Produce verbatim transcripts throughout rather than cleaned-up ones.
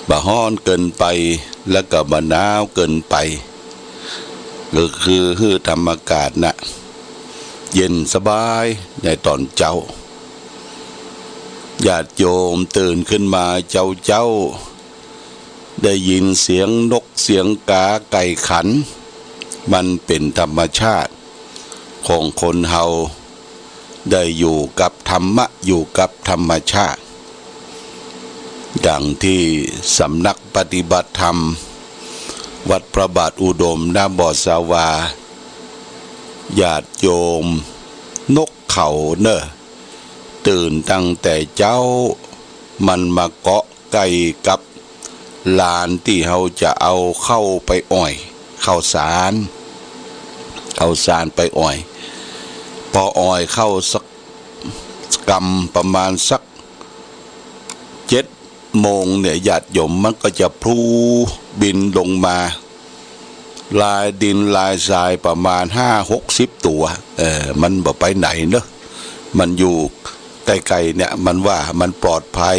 บ่ฮ้อนเกินไป แล้วก็บ่หนาวเกินไป ก็คือหื้อธรรมอากาศน่ะ เย็นสบายในต๋อนเจ๊า ญาติโยมตื่นขึ้นมาเจ๊าๆ ได้ยินเสียงนกเสียงกาไก่ขัน มันเป๋นธรรมชาติของคนเฮา ได้อยู่กับธรรมะ อยู่กับธรรมชาติ ดังตี้สำนักปฏิบัติธรรม วัดพระบาทอุดม นบสวา ญาติโยม นกเขาเน่อ ตื่นตั้งแต่เจ๊า มันมาเกาะใก้กับลานตี้เฮาจะเอาข้าวไปอ่อย ข้าวสาร ข้าวสารไปอ่อย ปออ่อยข้าวสักกำ ประมาณสักเจ็ดโมงเนี่ย ญาติโยม มันก็จะพลูบินลงมา ลายดินลายทรายประมาณห้าหกสิบตั๋ว เออ มันบ่ไปไหนเนอะ มันอยู่ใก้ๆ เนี่ย มันว่ามันปลอดภัย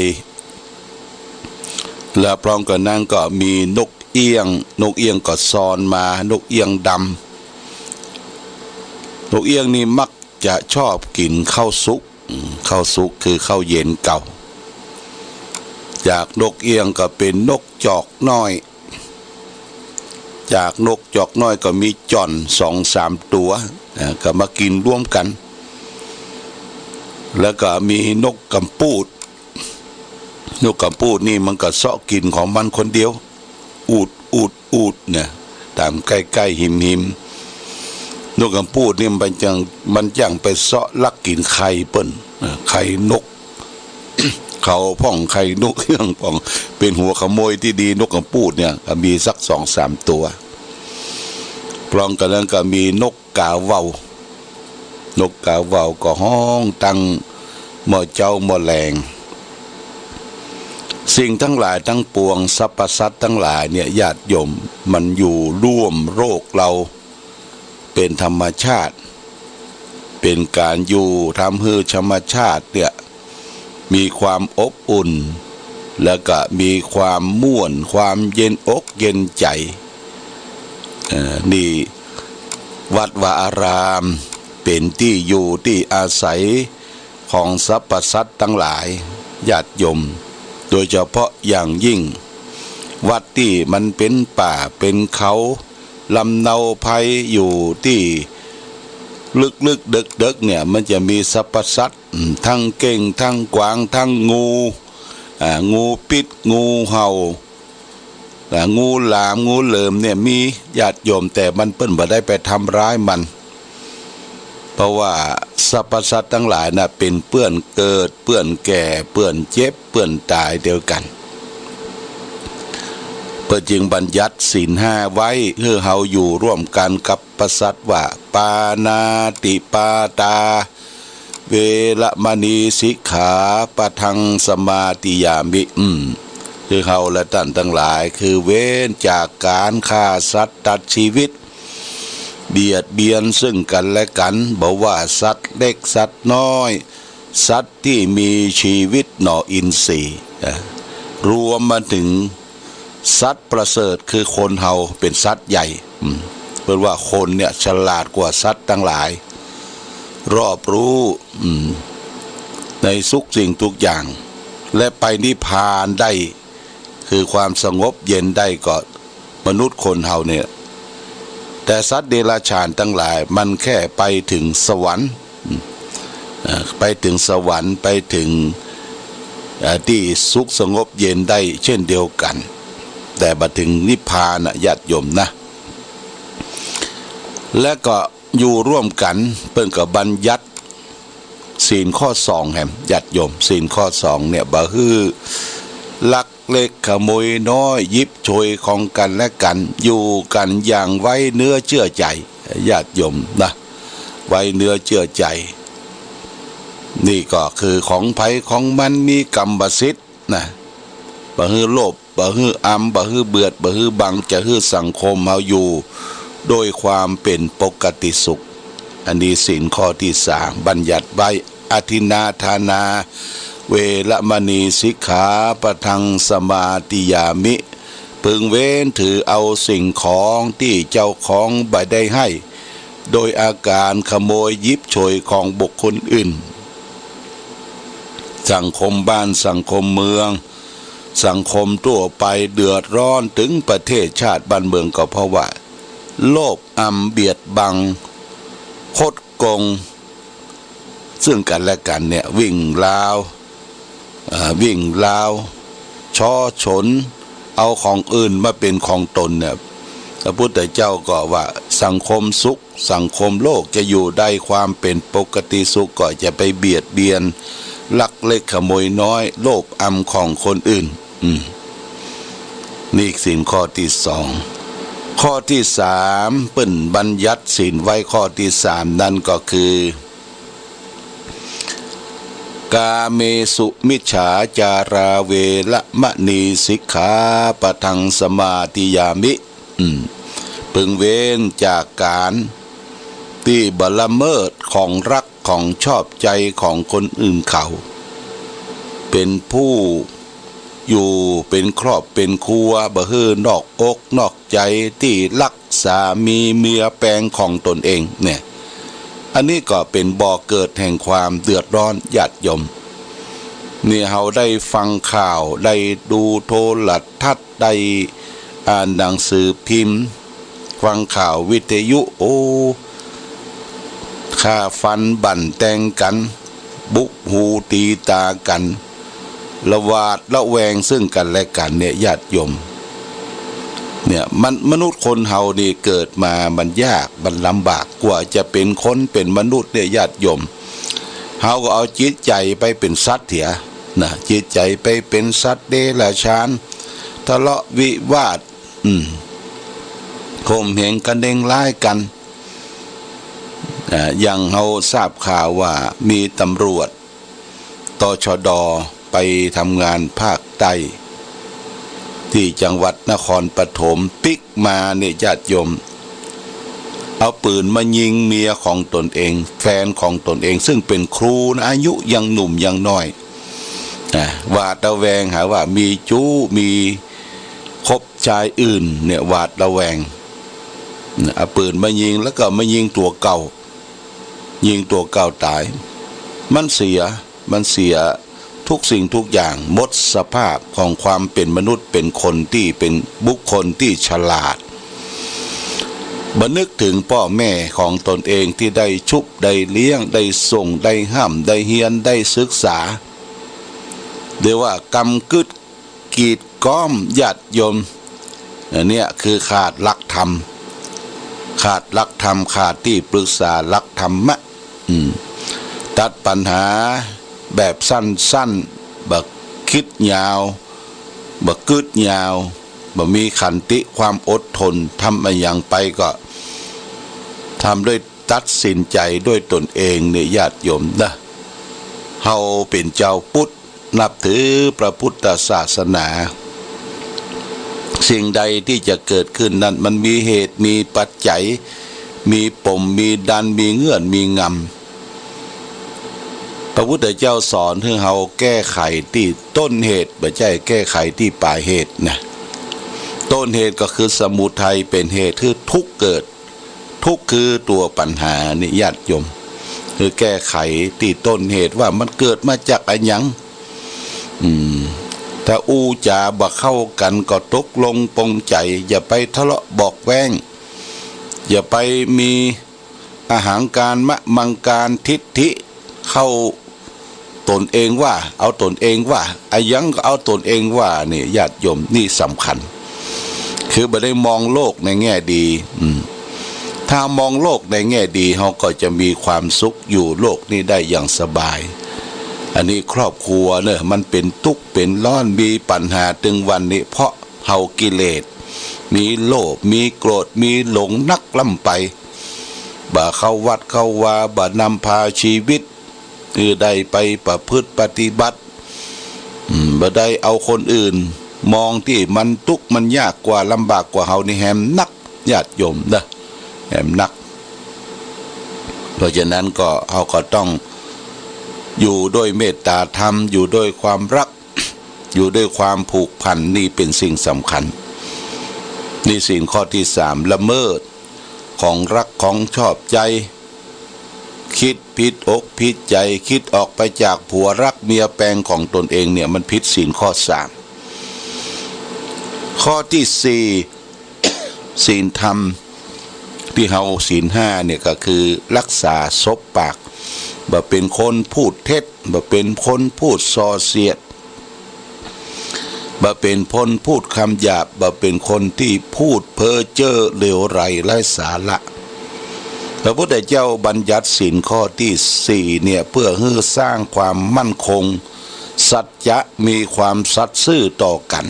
แล้วพร้อมกั๋นนั้นก็มีนกเอี้ยง นกเอี้ยงก็ซอนมา นกเอี้ยงดำ นกเอี้ยงนี่มักจะชอบกิ๋นข้าวสุก อืม ข้าวสุกคือข้าวเย็นเก่า จากนกเอี้ยงก็เป๋นนกจอกน้อย จากนกจอกน้อยก็มีจ่อนสองสามตั๋ว อ่า ก็มากิ๋นร่วมกั๋น แล้วก็มีนกกำปูด นกกำปูดนี่มันก็เซาะกิ๋นของมันคนเดียว อูด อูด อูดเนี่ย ต๋ามใก้ๆ หิมๆ นกกำปูดนี่มันจั่ง มันจั่งไปเซาะลักกิ๋นไข่เปิ้น เออ ไข่นกเขาพ่อง ไข่นกเอี้ยงพ่อง เป๋นหัวขโมยตี้ดี นกกำปูดเนี่ย ก็มีสักสองสามตั๋ว พร้อมกั๋นนั้นก็มีนกกาเว่า นกกาเว่าก็ฮ้องตั้งเมื่อเจ๊าเมื่อแลง สิ่งตังหลายตังปวง สรรพสัตว์ตังหลายเนี่ย ญาติโยม มันอยู่ร่วมโลกเฮา เป๋นธรรมชาติ เป๋นก๋านอยู่ ทำหื้อธรรมชาติเนี่ย มีความอบอุ่น แล้วก็มีความม่วน ความเย็นอกเย็นใจ๋ เอ่อ นี่วัดวาอาราม เป๋นตี้อยู่ตี้อาศัยของสรรพสัตว์ตังหลาย ญาติโยม โดยเฉพาะอย่างยิ่ง วัดตี้มันเป๋นป่าเป๋นเขา ลำเนาไพรอยู่ตี้ลึกๆ เดิ็กๆ เนี่ย มันจะมีสรรพสัตว์ อืม ตึงเก้ง ตึงกวาง ตึงงู อ่า งูปิ๊ด งูเห่า อ่า งูหลาม งูเหลิมเนี่ยมี ญาติโยม แต่มันเปิ้นบ่ได้ไปทำร้ายมัน เพราะว่าสรรพสัตว์ตังหลายน่ะ เป๋นเปื้อนเกิด เปื้อนแก่ เปื้อนเจ็บ เปื้อนต๋ายเดียวกั๋น เปิ้นจึงบัญญัติศีลห้าไว้ หื้อเฮาอยู่ร่วมกั๋นกับสรรพสัตว์ว่า ปาณาติปาตา เวระมะณี สิกขาปะทัง สมาธิยามิ อืม หื้อเฮาและต้านตังหลาย คือเว้นจากก๋านฆ่าสัตว์ตัดจีวิต เบียดเบียนเซิ่งกั๋นและกั๋น บ่ว่าสัตว์เล็กสัตว์น้อย สัตว์ตี้มีจีวิตหน่ออินทรีย์ อ่ะ รวมมาเถิงสัตว์ประเสริฐ คือคนเฮาเป๋นสัตว์ใหญ่ อืม เปิ้นว่าคนเนี่ยฉลาดกว่าสัตว์ตังหลาย รอบรู้ อืม ในทุกสิ่งทุกอย่าง และไปนิพพานได้ คือความสงบเย็นได้ก็ มนุษย์คนเฮาเนี่ย แต่สัตว์เดรัจฉานตังหลายมันแค่ไปเถิงสวรรค์ อืม เอ่อ ไปเถิงสวรรค์ ไปเถิง เอ่อ ตี้สุขสงบเย็นได้เช่นเดียวกั๋น แต่บ่เถิงนิพพานน่ะ ญาติโยมนะ และก็อยู่ร่วมกั๋น เปิ้นก็บัญญัติ ศีลข้อสองแหม ญาติโยม ศีลข้อสองเนี่ย บ่หื้อลักเล็กขโมยน้อย หยิบฉวยของกั๋นและกั๋น อยู่กั๋นอย่างไว้เนื้อเจื้อใจ๋ ญาติโยมนะ ไว้เนื้อเจื้อใจ๋ นี่ก็คือของใผของมัน มีกรรมสิทธิ์นะ บ่หื้อโลภ บ่หื้ออำ บ่หื้อเบือด บ่หื้อบัง จะหื้อสังคมเฮาอยู่โดยความเป๋นปกติสุข อันนี้ศีลข้อตี้สาม บัญญัติไว้ อทินนาทานา เวระมณีสิกขาปะทังสมาธิยามิ พึงเว้นถือเอาสิ่งของตี้เจ้าของบ่ได้ให้ โดยอาการขโมยหยิบฉวยของบุคคลอื่น สังคมบ้านสังคมเมือง สังคมทั่วไปเดือดร้อนเถิงประเทศชาติบ้านเมืองก็เพราะว่า โลภอำเบียดบัง คดโกง ซึ่งกันและกันเนี่ย วิ่งราว เอ่อ วิ่งราว ฉ้อฉล เอาของอื่นมาเป๋นของตนเนี่ย พระพุทธเจ้าก็ว่าสังคมสุข สังคมโลกจะอยู่ได้ความเป๋นปกติสุข ก็จะไปเบียดเบียน ลักเล็กขโมยน้อย โลภอำของคนอื่น อืม นี่ศีลข้อตี้สอง ข้อตี้สาม เปิ้นบัญญัติศีลไว้ข้อตี้สามนั้นก็คือ กาเมสุมิจฉาจาราเวระมณีสิกขาปะทังสมาธิยามิ อืม พึงเว้นจากการตี้บ่ละเมิดของฮักของชอบใจ๋ของคนอื่นเขา เป๋นผู้อยู่เป๋นครอบเป๋นครัว บ่หื้อนอกอกนอกใจ๋ตี้ฮักสามีเมียแปงของตนเองเนี่ย อันนี้ก็เป๋นบ่อเกิดแห่งความเดือดร้อนญาติโยม นี่เฮาได้ฟังข่าว ได้ดูโทรทัศน์ ได้อ่านหนังสือพิมพ์ ฟังข่าววิทยุ โอ้ ฆ่าฟันบั่นแตงกั๋น บุกหูตีต๋ากั๋น ละหวาดละแวงซึ่งกันและกั๋นเนี่ยญาติโยม เนี่ยมัน มนุษย์คนเฮานี่เกิดมามันยากมันลำบาก กว่าจะเป๋นคนเป๋นมนุษย์เนี่ยญาติโยม เฮาก็เอาจิตใจ๋ไปเป๋นสัตว์เสียนะ จิตใจ๋ไปเป๋นสัตว์เดรัจฉาน ทะเลาะวิวาท อืม ข่มเหงคะเน็งร้ายกั๋น อ่า อย่างเฮาทราบข่าวว่ามีตำรวจ ตชด ไปทำงานภาคใต้ ตี้จังหวัดนครปฐม ปิ๊กมาเนี่ยญาติโยม เอาปืนมายิงเมียของตนเอง แฟนของตนเอง ซึ่งเป๋นครูนะ อายุยังหนุ่มยังน้อย อ่า หวาดระแวง หาว่ามีจู๊ มีคบชายอื่นเนี่ย หวาดระแวง เอาปืนมายิง แล้วก็มายิงตั๋วเก่า ยิงตั๋วเก่าต๋าย มันเสีย มันเสียทุกสิ่งทุกอย่าง หมดสภาพของความเป๋นมนุษย์ เป๋นคนตี้เป๋นบุคคลตี้ฉลาด บ่นึกเถิงป้อแม่ของตนเองตี้ได้ชุบ ได้เลี้ยง ได้ส่ง ได้ฮ่ำ ได้เฮียน ได้ศึกษา เรียกว่ากำกึ๊ด กีดก๊อมญาติโยม อันเนี้ยคือขาดหลักธรรม ขาดหลักธรรม ขาดตี้ปรึกษาหลักธรรมะ อืม ตัดปัญหาแบบสั้นๆ บ่กึ๊ดยาว บ่กึ๊ดยาว บ่มีขันติความอดทน ทำอะหยังไปก็ทำด้วยตัดสินใจ๋ด้วยตนเองเนี่ยญาติโยมนะ เฮาเป๋นจาวพุทธ นับถือพระพุทธศาสนา สิ่งใดตี้จะเกิดขึ้นนั้น มันมีเหตุ มีปัจจัย มีปม มีดัน มีเงื่อน มีงำ พระพุทธเจ้าสอนหื้อเฮาแก้ไขตี้ต้นเหตุ บ่ใจ้แก้ไขตี้ปลายเหตุนะ ต้นเหตุก็คือสมุทัยเป๋นเหตุหื้อทุกข์เกิด ทุกข์คือตั๋วปัญหานี่ญาติโยม คือแก้ไขตี้ต้นเหตุว่ามันเกิดมาจากอะหยัง อืม ถ้าอู้จ๋าบ่เข้ากั๋นก็ตกลงปลงใจ๋ อย่าไปทะเลาะเบาะแว้ง อย่าไปมีอหังการ มะมังการ ทิฏฐิ เข้า ตนเองว่า เอาตนเองว่า อะหยังก็เอาตนเองว่า นี่ญาติโยม นี่สำคัญ คือบ่ได้มองโลกในแง่ดี อืม ถ้ามองโลกในแง่ดี เฮาก็จะมีความสุขอยู่โลกนี้ได้อย่างสบาย อันนี้ครอบครัวเน่อ มันเป๋นตุ๊กข์เป๋นร้อน มีปัญหาตึงวันนี้ เพราะเฮากิเลส มีโลภ มีโกรธ มีหลงนักล้ำไป บ่เข้าวัดเข้าวา บ่นำพาชีวิต คือได้ไปประพฤติปฏิบัติ อืม บ่ได้เอาคนอื่น มองตี้มันตุ๊กข์มันยากกว่า ลำบากกว่าเฮานี่แหมนัก ญาติโยมเน่อ แหมนัก เพราะฉะนั้นก็ เฮาก็ต้อง อยู่ด้วยเมตตาธรรม อยู่ด้วยความฮัก อยู่ด้วยความผูกพัน นี่เป๋นสิ่งสำคัญ นี่ศีลข้อตี้สาม ละเมิดของฮักของชอบใจ๋ กึ๊ดผิดอกผิดใจ๋ กึ๊ดออกไปจากผัวฮักเมียแปงของตนเองเนี่ย มันผิดศีลข้อสาม ข้อตี้สี่ ศีลธรรมตี้เฮา ศีลห้าเนี่ยก็คือฮักษาสบปาก บ่เป๋นคนพูดเท็จ บ่เป๋นคนพูดส่อเสียด บ่เป๋นคนพูดกำหยาบ บ่เป๋นคนตี้พูดเพ้อเจ้อเลวไหลไร้สาระ พระพุทธเจ้าบัญญัติศีลข้อตี้สี่เนี่ย เปื้อหื้อสร้างความมั่นคง สัจจะ มีความสัตย์ซื่อต่อกั๋น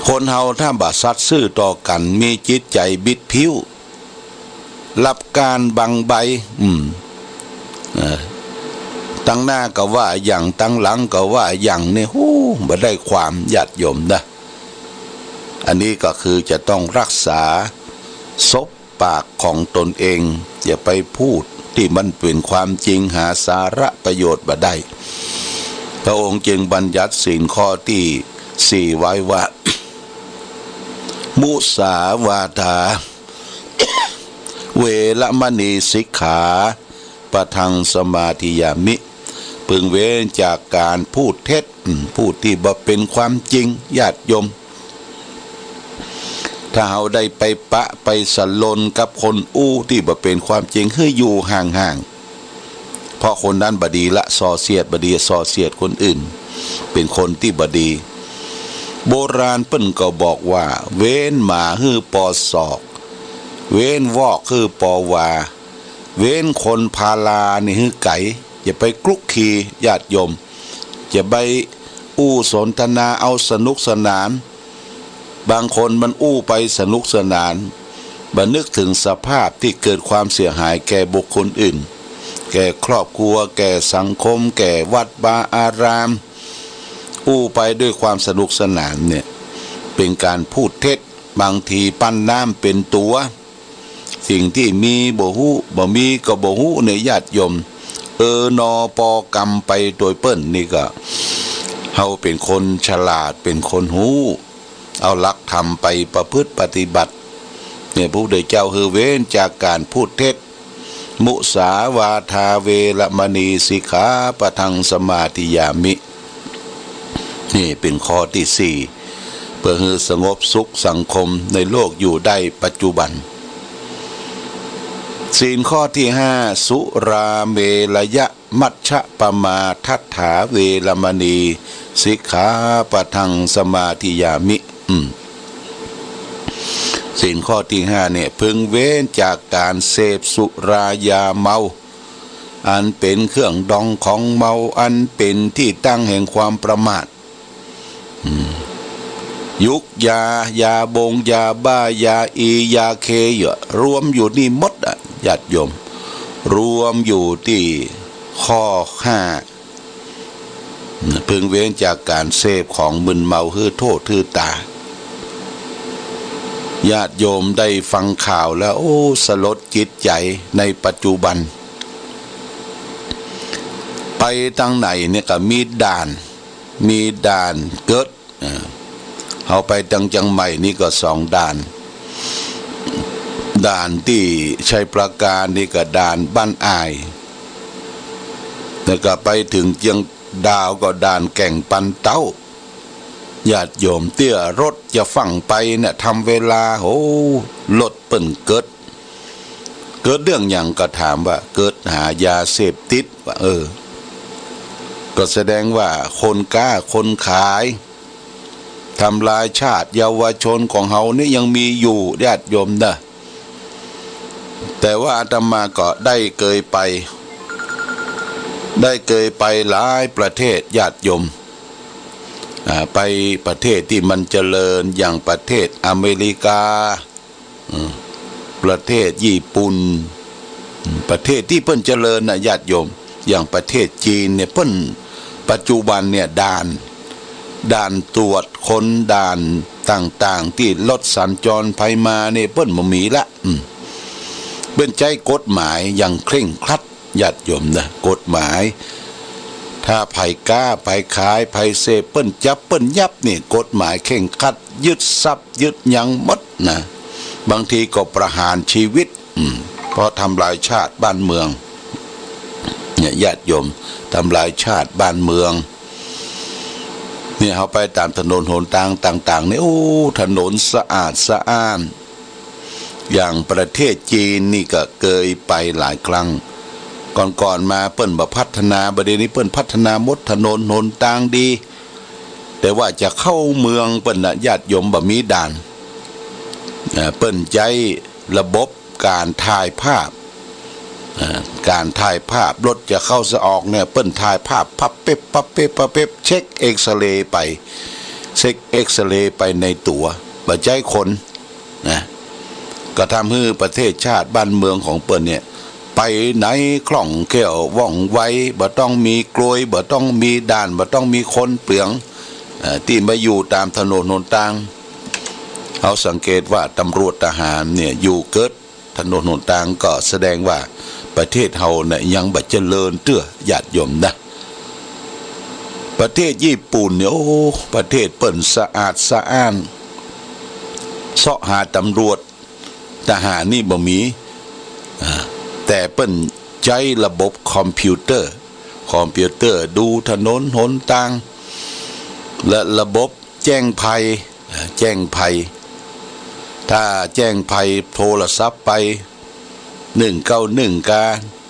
คนเฮาถ้าบ่สัตย์ซื่อต่อกั๋น มีจิตใจ๋บิดผิว ลับก้านบังใบ อืม เออ ตังหน้าก็ว่าอย่าง ตังหลังก็ว่าอย่าง เนี่ย ฮู้ บ่ได้ความ ญาติโยมนะ อันนี้ก็คือจะต้องฮักษาสบปากของตนเอง อย่าไปพูดตี้มันเป๋นความจริง หาสาระประโยชน์บ่ได้ พระองค์จึงบัญญัติศีลข้อตี้สี่ไว้ว่า มุสาวาทา เวระมณี สิกขาปะทังสมาธิยามิ พึงเว้นจากก๋านพูดเท็จ อืม พูดตี้บ่เป๋นความจริง ญาติโยม ถ้าเฮาได้ไปปะไปสะหลนกับคนอู้ตี้บ่เป๋นความจริง หื้ออยู่ห่างๆ เพราะคนนั้นบ่ดีละ ส่อเสียด บ่ดีส่อเสียดคนอื่น เป๋นคนตี้บ่ดี โบราณเปิ้นก็บอกว่า เว้นหมาหื้อปอศอก เว้นวอกหื้อปอวา เว้นคนพาลานี่หื้อไก๋ อย่าไปคลุกคลี ญาติโยม อย่าไปอู้สนทนาเอาสนุกสนาน บางคนมันอู้ไปสนุกสนาน บ่นึกเถิงสภาพตี้เกิดความเสียหายแก่บุคคลอื่น แก่ครอบครัว แก่สังคม แก่วัดวาอาราม อู้ไปด้วยความสนุกสนานเนี่ย เป๋นก๋านพูดเท็จ บางทีปั้นน้ำเป๋นตั๋ว สิ่งตี้มีบ่ฮู้ บ่มีก็บ่ฮู้เนี่ย ญาติโยม เออนอปอกรรมไปโตยเปิ้น นี่ก็ เฮาเป๋นคนฉลาด เป๋นคนฮู้ เอาหลักธรรมไปประพฤติปฏิบัติ เนี่ย พระพุทธเจ้าหื้อเว้นจากก๋านพูดเท็จ มุสาวาทา เวระมณี สิกขาปะทังสมาธิยามิ นี่เป๋นข้อตี้สี่ เปื้อหื้อสงบสุขสังคมในโลกอยู่ได้ปัจจุบัน ศีลข้อตี้ห้า สุราเมรยมัชฌปมาทัฏฐา เวระมณี สิกขาปะทังสมาธิยามิ อืม ศีลข้อตี้ห้าเนี่ย พึงเว้นจากก๋านเสพสุรายาเมา อันเป๋นเครื่องดองของเมา อันเป๋นตี้ตั้งแห่งความประมาท อืม ยุกยา ยาบง ยาบ้า ยาอี ยาเค เยอะ รวมอยู่นี่หมดอะ ญาติโยม รวมอยู่ตี้ข้อห้า พึงเว้นจากก๋านเสพของมึนเมาหื้อโต้ษหื้อต๋า ญาติโยมได้ฟังข่าวแล้ว โอ้ สลดจิตใจ๋ในปัจจุบัน ไปตางไหนเนี่ยก็มีด่าน มีด่านเกิด เออ เฮาไปตางเจียงใหม่นี่ก็สองด่าน ด่านตี้ชัยปราการนี่ก็ด่านบ้านอ่าย แล้วก็ไปเถิงเจียงดาวก็ด่านแก่งปันเต๊า ญาติโยม เตื้อรถจะฟั่งไปเนี่ย ทำเวลา โห รถเปิ้นเกิด เกิดเรื่องหยังก็ถามว่า เกิดหายาเสพติด ว่า เออ ก็แสดงว่าคนก๊าคนขาย ทำลายชาติเยาวชนของเฮานี่ยังมีอยู่ ญาติโยมนะ แต่ว่าอาตมาก็ได้เกยไป ได้เกยไปหลายประเทศ ญาติโยม อ่า ไปประเทศตี้มันเจริญ อย่างประเทศอเมริกา อืม ประเทศญี่ปุ่น อืม ประเทศตี้เปิ้นเจริญน่ะ ญาติโยม อย่างประเทศจีนเนี่ย เปิ้น ปัจจุบันเนี่ย ด่าน ด่านตรวจคน ด่านต่างๆ ตี้รถสัญจรไปมาเนี่ย เปิ้นบ่มีละ อืม เปิ้นใจ๊กฎหมายอย่างเคร่งครัด ญาติโยมนะ กฎหมาย ถ้าใผก๊า ใผขาย ใผเสพ เปิ้นจับ เปิ้นยับนี่ กฎหมายเคร่งครัด ยึดทรัพย์ ยึดหยังหมดนะ บางทีก็ประหารชีวิต อืม เพราะทำลายชาติบ้านเมือง เนี่ย ญาติโยม ทำลายชาติบ้านเมือง เนี่ย เฮาไปต๋ามถนนหนตางต่างๆ นี่ โอ้ ถนนสะอาดสะอ้าน อย่างประเทศจีนนี่ก็เกยไปหลายครั้ง ก่อนๆ มาเปิ้นบ่พัฒนา บ่าเดี่ยวนี้เปิ้นพัฒนาหมด ถนนหนตางดี แต่ว่าจะเข้าเมืองเปิ้นน่ะ ญาติโยม บ่มีด่าน เอ่อ เปิ้นใจ๊ระบบก๋านถ่ายภาพ เอ่อ ก๋านถ่ายภาพ รถจะเข้าจะออกเนี่ย เปิ้นถ่ายภาพ ปั๊บเป๊บ ปั๊บเป๊บ ปั๊บเป๊บ เช็คเอกซเรย์ไป เช็คเอกซเรย์ไปในตั๋ว บ่ใจ๊คน นะ ก็ทำหื้อประเทศชาติบ้านเมืองของเปิ้นเนี่ย ไปไหนคล่องแคล่วว่องไว บ่ต้องมีกลวย บ่ต้องมีด่าน บ่ต้องมีคนเปลือง เอ่อ ตี้มาอยู่ต๋ามถนนหนตาง เฮาสังเกตว่าตำรวจทหารเนี่ย อยู่เกิดถนนหนตาง ก็แสดงว่าประเทศเฮาเนี่ยยังบ่เจริญเตื้อ ญาติโยมนะ ประเทศญี่ปุ่นเนี่ย โอ้ ประเทศเปิ้นสะอาดสะอ้าน เซาะหาตำรวจทหารนี่บ่มี อ่า แต่เปิ้นใจ๊ระบบคอมพิวเตอร์ คอมพิวเตอร์ดูถนนหนตาง และระบบแจ้งภัย อ่า แจ้งภัย ถ้าแจ้งภัยโทรศัพท์ไป หนึ่งเก้าหนึ่ง กา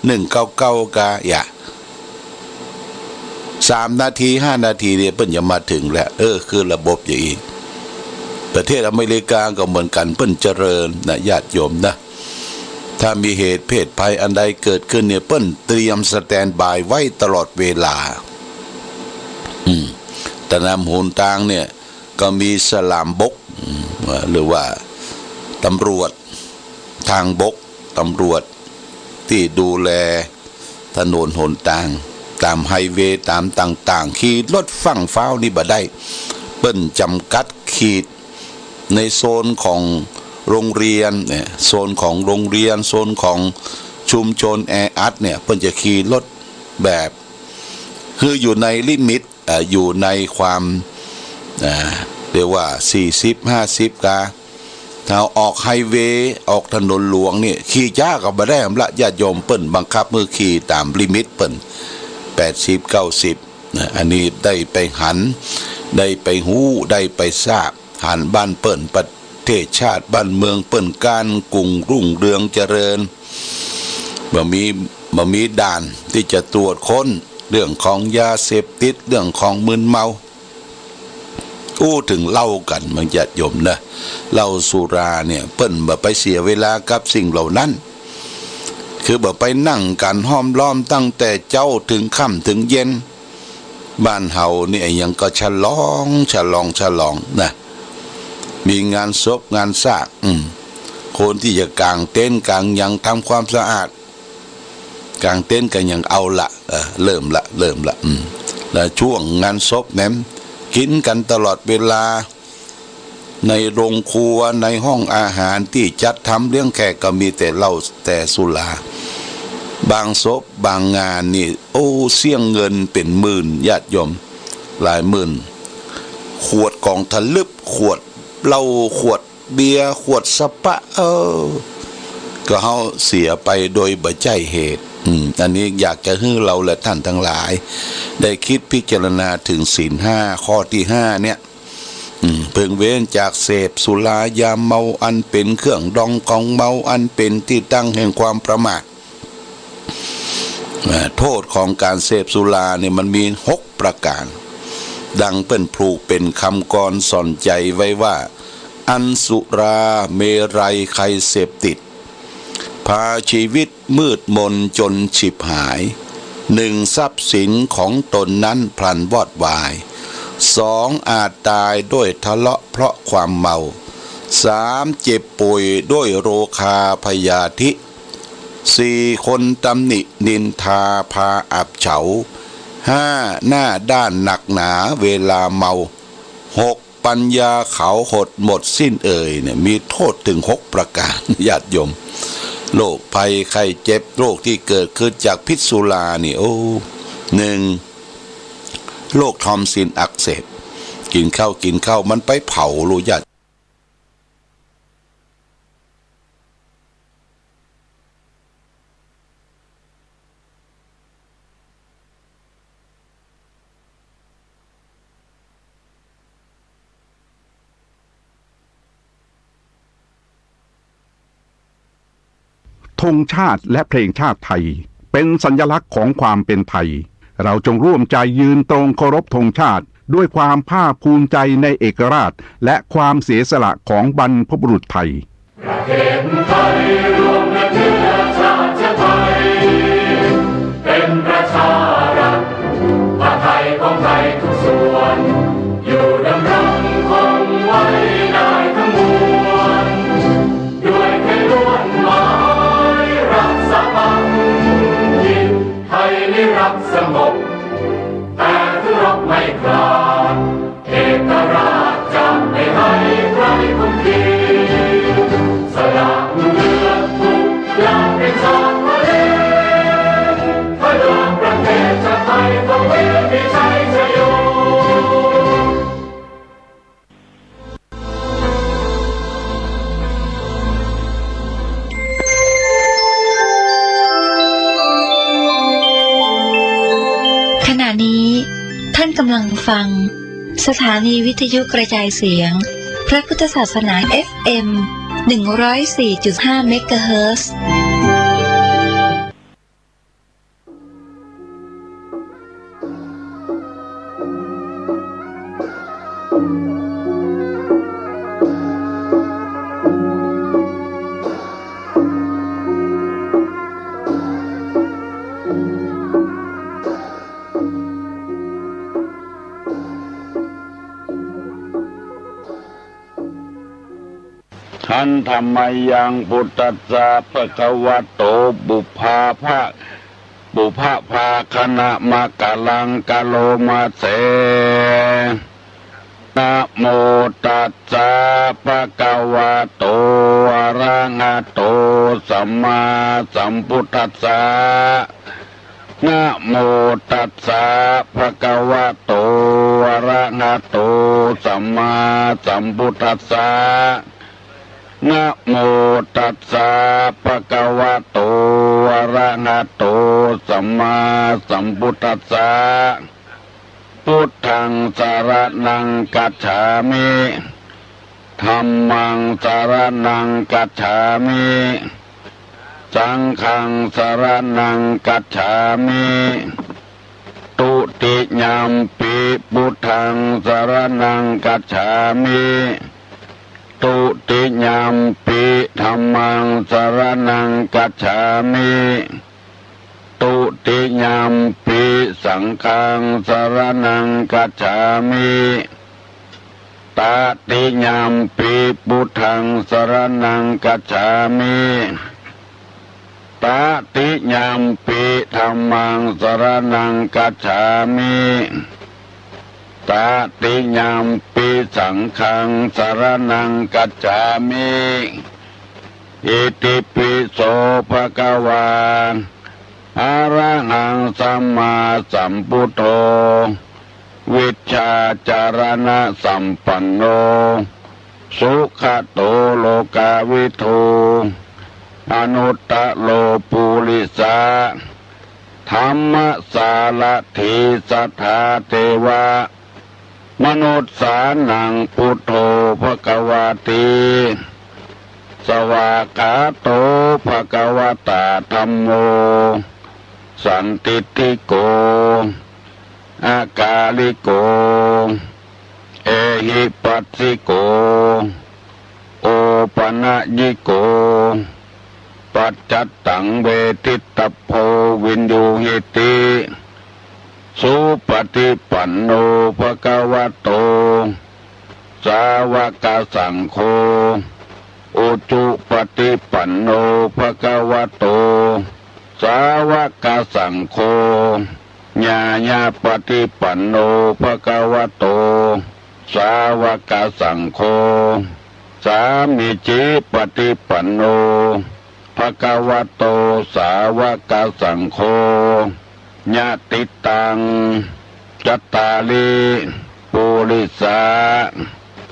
หนึ่งเก้าเก้า กา อย่า สามนาที ห้านาทีเนี่ยเปิ้นจะมาถึงแล้ว เออ คือระบบอย่างอี้ ประเทศอเมริกาก็เหมือนกั๋น เปิ้นเจริญนะ ญาติโยมนะ ถ้ามีเหตุเพศภัยอันใดเกิดขึ้นเนี่ย เปิ้นเตรียมสแตนด์บายไว้ตลอดเวลา อืม ถนนหนตางเนี่ย ก็มีสลามบก อืม หรือว่าตำรวจทางบก ตำรวจตี้ดูแลถนนหนตาง ต๋ามไฮเวย์ ต๋ามต่างๆ ขี่รถฟั่งฟ้าวนี่บ่ได้ เปิ้นจ๋ำกัดขีด ในโซนของโรงเรียนเนี่ย โซนของโรงเรียน โซนของชุมชนแออัดเนี่ย เปิ้นจะขี่รถแบบ คืออยู่ในลิมิต เอ่อ อยู่ในความ เอ่อ เรียกว่า สี่สิบ ห้าสิบ กา ถ้าออกไฮเวย์ ออกถนนหลวงนี่ ขี่จ๊าก็บ่ได้ละ ญาติโยม เปิ้นบังคับหื้อขี่ต๋ามลิมิตเปิ้น แปดสิบ เก้าสิบ นะ อันนี้ได้ไปหัน ได้ไปฮู้ ได้ไปทราบ หันบ้านเปิ้น ประเทศชาติบ้านเมืองเปิ้นก้านกุ่งรุ่งเรืองเจริญ บ่มี บ่มีด่านตี้จะตรวจค้นเรื่องของยาเสพติด เรื่องของมึนเมา อู้เถิงเหล้ากั๋น บางญาติโยมนะ เหล้าสุราเนี่ย เปิ้นบ่ไปเสียเวลากับสิ่งเหล่านั้น คือบ่ไปนั่งกั๋นห้อมล้อมตั้งแต่เจ๊าเถิงค่ำเถิงเย็น บ้านเฮานี่อะหยังก็ฉลอง ฉลอง ฉลองนะ มีงานศพงานซาก อืม คนตี้จะก๋างเต็นท์ก๋างหยังทำความสะอาด ก๋างเต็นท์ก็ยังเอาละ เออ เริ่มละ เริ่มละ อืม แล้วช่วงงานศพแหม กิ๋นกั๋นตลอดเวลา ในโรงครัว ในห้องอาหารตี้จัดทำเลี้ยงแขกก็มีแต่เหล้าแต่สุรา บางศพบางงานนี่ โอ้ เสี้ยงเงินเป๋นหมื่น ญาติโยม หลายหมื่น ขวดก๋องทะลึบ ขวดเหล้า ขวดเบียร์ ขวดสปะ เออ ก็เฮาเสียไปโดยบ่ใจ้เหตุ อืม อันนี้อยากจะหื้อเฮาและท่านทั้งหลาย ได้กึ๊ดพิจารณาเถิงศีลห้า ข้อตี้ห้าเนี่ย อืม เพิ่งเว้นจากเสพสุรายาเมาอันเป๋นเครื่องดองของเมา อันเป๋นตี้ตั้งแห่งความประมาท อ่า โต้ษของก๋านเสพสุราเนี่ยมันมีหกประก๋าน ดังเปิ้นผูกเป๋นกำกลอนสอนใจ๋ไว้ว่า อันสุราเมรัยใครเสพติด พาชีวิตมืดมนจนฉิบหาย หนึ่ง ทรัพย์สินของตนนั้นพลันวอดวาย สอง อาจต๋ายด้วยทะเลาะเพราะความเมา สาม เจ็บป่วยด้วยโรคาพยาธิ สี่ คนตำหนินินทาพาอับเฉา ห้า หน้าด้านหนักหนาเวลาเมา หก ปัญญาเขาหดหมดสิ้นเอ่ยเนี่ย มีโต้ษเถิงหกประก๋าน ญาติโยม โรคภัยไข้เจ็บ โรคตี้เกิดขึ้นจากพิษสุรานี่ โอ้ นึ่ง โรคทอนซิลอักเสบ กิ๋นข้าว กิ๋นข้าว มันไปเผา ลูกญาติ ธงชาติและเพลงชาติไทย เป็นสัญลักษณ์ของความเป็นไทย เราจงร่วมใจยืนตรงเคารพธงชาติ ด้วยความภาคภูมิใจในเอกราช และความเสียสละของบรรพบุรุษไทย ประเทศไทยรวมและเชื้อชาติไทย เป็นประชารัฐ ผ้าไทยของไทยทุกส่วน อยู่ดำรงคงไว้ได้ทั้งมวล ด้วยไทยล้วนหมายรักสามัคคี ไทยนิรักสงบ แต่ถึงรบไม่ขาด เอกราชจะไม่ให้ใครคุมขีด สละเลือดทุกอย่างเป็นชาติทะเล เพื่อประเทศชาติไทยของพี่มีชัยชโย ขณะนี้ท่านกำลังฟังสถานีวิทยุกระจายเสียงพระพุทธศาสนา เอฟเอ็ม หนึ่งร้อยสี่จุดห้า เมกะเฮิรตซ์ หันธะมะยัง พุทธัสสะ ภะคะวะโต ปุพพะภะ ปุพพะภาคะนะมะกะลัง กะโรมะเส นะโมตัสสะ ภะคะวะโต อะระหะโต สัมมาสัมพุทธัสสะ นะโมตัสสะ ภะคะวะโต อะระหะโต สัมมาสัมพุทธัสสะ นะโมตัสสะ ภะคะวะโต อะระหะโต สัมมาสัมพุทธัสสะ พุทธังสะระณังคัจฉามิ ธัมมังสะระณังคัจฉามิ สังฆังสะระณังคัจฉามิ ตุติยัมปิ พุทธังสะระณังคัจฉามิ ตุติยัมปิ ธัมมังสะระณังคัจฉามิ ตุติยัมปิ สังฆังสะระณังคัจฉามิ ตติยัมปิ พุทธังสะระณังคัจฉามิ ตติยัมปิ ธัมมังสะระณังคัจฉามิ ตติยัมปิ สังฆังสะระณังคัจฉามิ อิติปิโส ภะคะวา อะระหัง สัมมาสัมพุทโธ วิชชาจารณะสัมปันโน สุขะโต โลกาวิทู อนุตตะโร ปุริสะ ธัมมะสารถี สัทธา เทวะ มนุสสานัง พุทโธ ภะคะวาติ สวากขาโต ภะคะวะตา ธัมโม สันทิฏฐิโก อะกาลิโก เอหิปัสสิโก โอปะนะยิโก ปัจจัตตัง เวทิตตะโพ วิญญูหิติ สุปะฏิปันโน ภะคะวะโต สาวะกะสังโฆ อุจุปะฏิปันโน ภะคะวะโต สาวะกะสังโฆ ญาญาปะฏิปันโน ภะคะวะโต สาวะกะสังโฆ สามีจิปะฏิปันโน ภะคะวะโต สาวะกะสังโฆ ยะติตัง จัตตาริ ปุริสา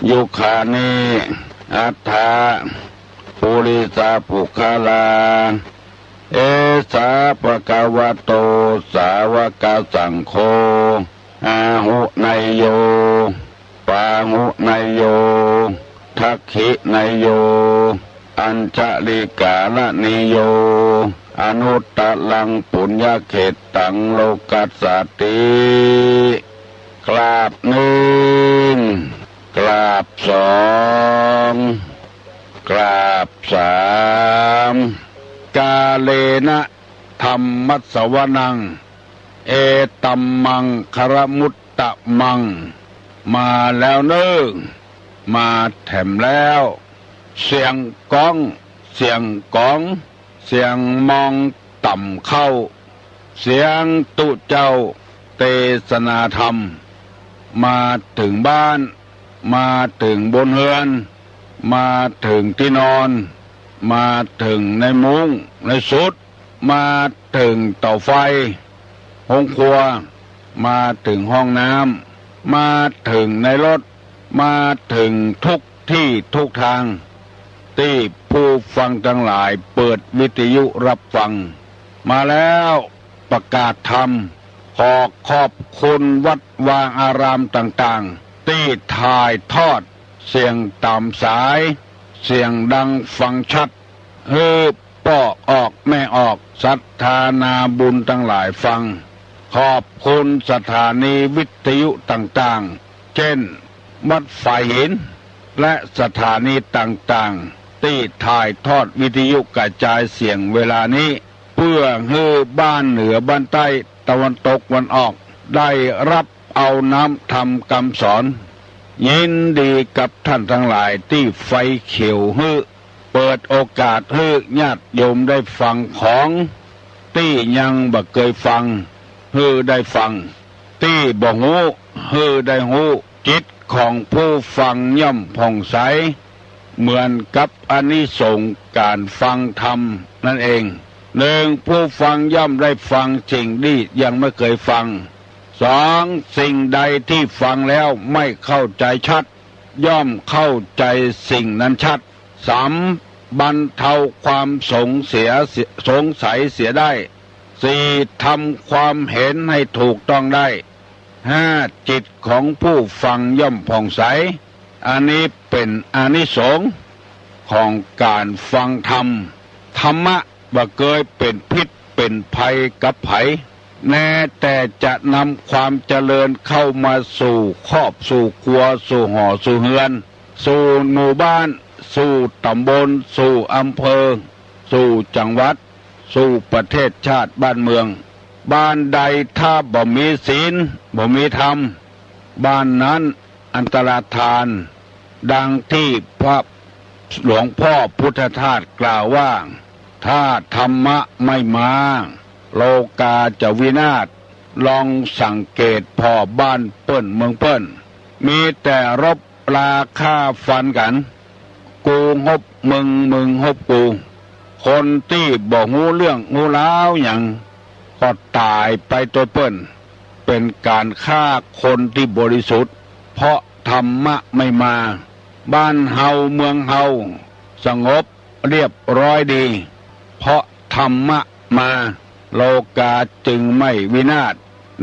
ยุคานิ อัตถะ ปุริสา ปุคคลา เอสา ภะคะวะโต สาวะกะสังโฆ อาหุเนยโย ปาหุเนยโย ทักขิเนยโย อัญชลิกาละเนยโย อนุตตรัง ปุญญเขตตัง โลกัสสาติ กราบนึ่ง กราบสอง กราบสาม กาเลนะ ธัมมัสสวนัง เอตัมมังคะละมุตตะมัง มาแล้วเน่อ มาแถมแล้ว เสียงก๊อง เสียงก๋อง เสียงมองต่ำเข้า เสียงตุ๊เจ้าเตสนาธรรม มาเถิงบ้าน มาเถิงบนเฮือน มาเถิงตี้นอน มาเถิงในมุ้งในสุด มาเถิงเต๋าไฟ โฮงครัว มาเถิงห้องน้ำ มาเถิงในรถ มาเถิงทุกตี้ทุกตาง ตี้ผู้ฟังตังหลายเปิดวิทยุฮับฟัง มาแล้วประกาศธรรม ขอขอบคุณวัดวาอารามต่างๆ ตี้ถ่ายทอดเสียงต๋ามสาย เสียงดังฟังชัด หื้อป้อออกแม่ออก ศรัทธานาบุญตังหลายฟัง ขอบคุณสถานีวิทยุต่างๆ เจ้น วัดฝายหิน และสถานีต่างๆ ตี้ถ่ายทอดวิทยุกระจายเสียงเวลานี้ เปื้อหื้อบ้านเหนือบ้านใต้ตะวันตกวันออก ได้ฮับเอาน้ำธรรมกำสอน ยินดีกับท่านตังหลายตี้ไฟเขียวหื้อ เปิดโอกาสหื้อญาติโยมได้ฟังของตี้ยังบ่เกยฟัง หื้อได้ฟัง ตี้บ่ฮู้ หื้อได้ฮู้ จิตของผู้ฟังย่อมผ่องใส เหมือนกับอานิสงส์ก๋านฟังธรรมนั้นเอง นึ่ง ผู้ฟังย่อมได้ฟังสิ่งตี้ยังบ่เกยฟัง สอง สิ่งใดตี้ฟังแล้วบ่เข้าใจ๋ชัด ย่อมเข้าใจ๋สิ่งนั้นชัด สาม บรรเทาความสงเสีย สงสัยเสียได้ สี่ ทำความเห็นหื้อถูกต้องได้ ห้า จิตของผู้ฟังย่อมผ่องใส อันนี้เป๋นอานิสงส์ของก๋านฟังธรรม ธรรมะบ่เกยเป๋นพิษเป๋นภัยกับใผ แน่แต่จะนำความเจริญเข้ามาสู่ครอบสู่ครัวสู่หอสู่เฮือน สู่หมู่บ้าน สู่ต๋ำบล สู่อำเภอ สู่จังหวัด สู่ประเทศชาติบ้านเมือง บ้านใดถ้าบ่มีศีล บ่มีธรรม บ้านนั้นอันตรธาน ดังตี้พระหลวงพ่อพุทธทาสกล่าวว่า ถ้าธรรมะบ่มา โลกาจะวินาศ ลองสังเกตผ่อบ้านเปิ้นเมืองเปิ้น มีแต่รบราฆ่าฟันกั๋น กูฮบมึง มึงฮบกู คนตี้บ่ฮู้เรื่องฮู้ราวหยัง ก็ต๋ายไปตวยเปิ้น เป๋นก๋านฆ่าคนตี้บริสุทธิ์ เพราะธรรมะบ่มา บ้านเฮาเมืองเฮาสงบเรียบร้อยดี เพราะธรรมะมา โลกาจึงบ่วินาศ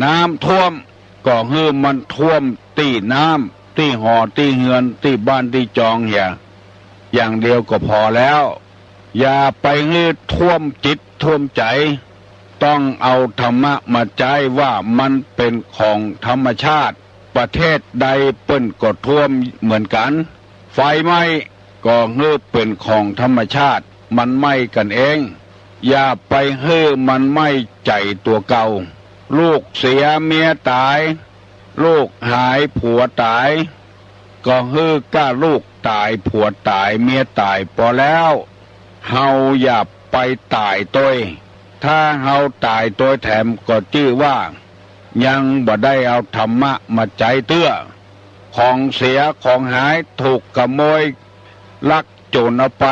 น้ำท่วม ก็หื้อมันท่วมตี้น้ำ ตี้หอตี้เฮือน ตี้บ้านตี้จองเหีย อย่างเดียวก็ผ่อแล้ว อย่าไปหื้อท่วมจิตท่วมใจ๋ ต้องเอาธรรมะมาใจ๊ว่ามันเป๋นของธรรมชาติ ประเทศใดเปิ้นก็ท่วมเหมือนกั๋น ไฟไหม้ก็หื้อเป๋นของธรรมชาติ มันไหม้กั๋นเอง อย่าไปหื้อมันไหม้ใจ๋ตั๋วเก่า ลูกเสียเมียต๋าย ลูกหายผัวต๋าย ก็หื้อก้าลูกต๋ายผัวต๋ายเมียต๋ายปอแล้ว เฮาอย่าไปต๋ายตวย ถ้าเฮาต๋ายตวยแถมก็จื้อว่า ยังบ่ได้เอาธรรมะมาใจ๊เตื้อ ของเสียของหายถูกขโมยลักโจ๋รเอาไป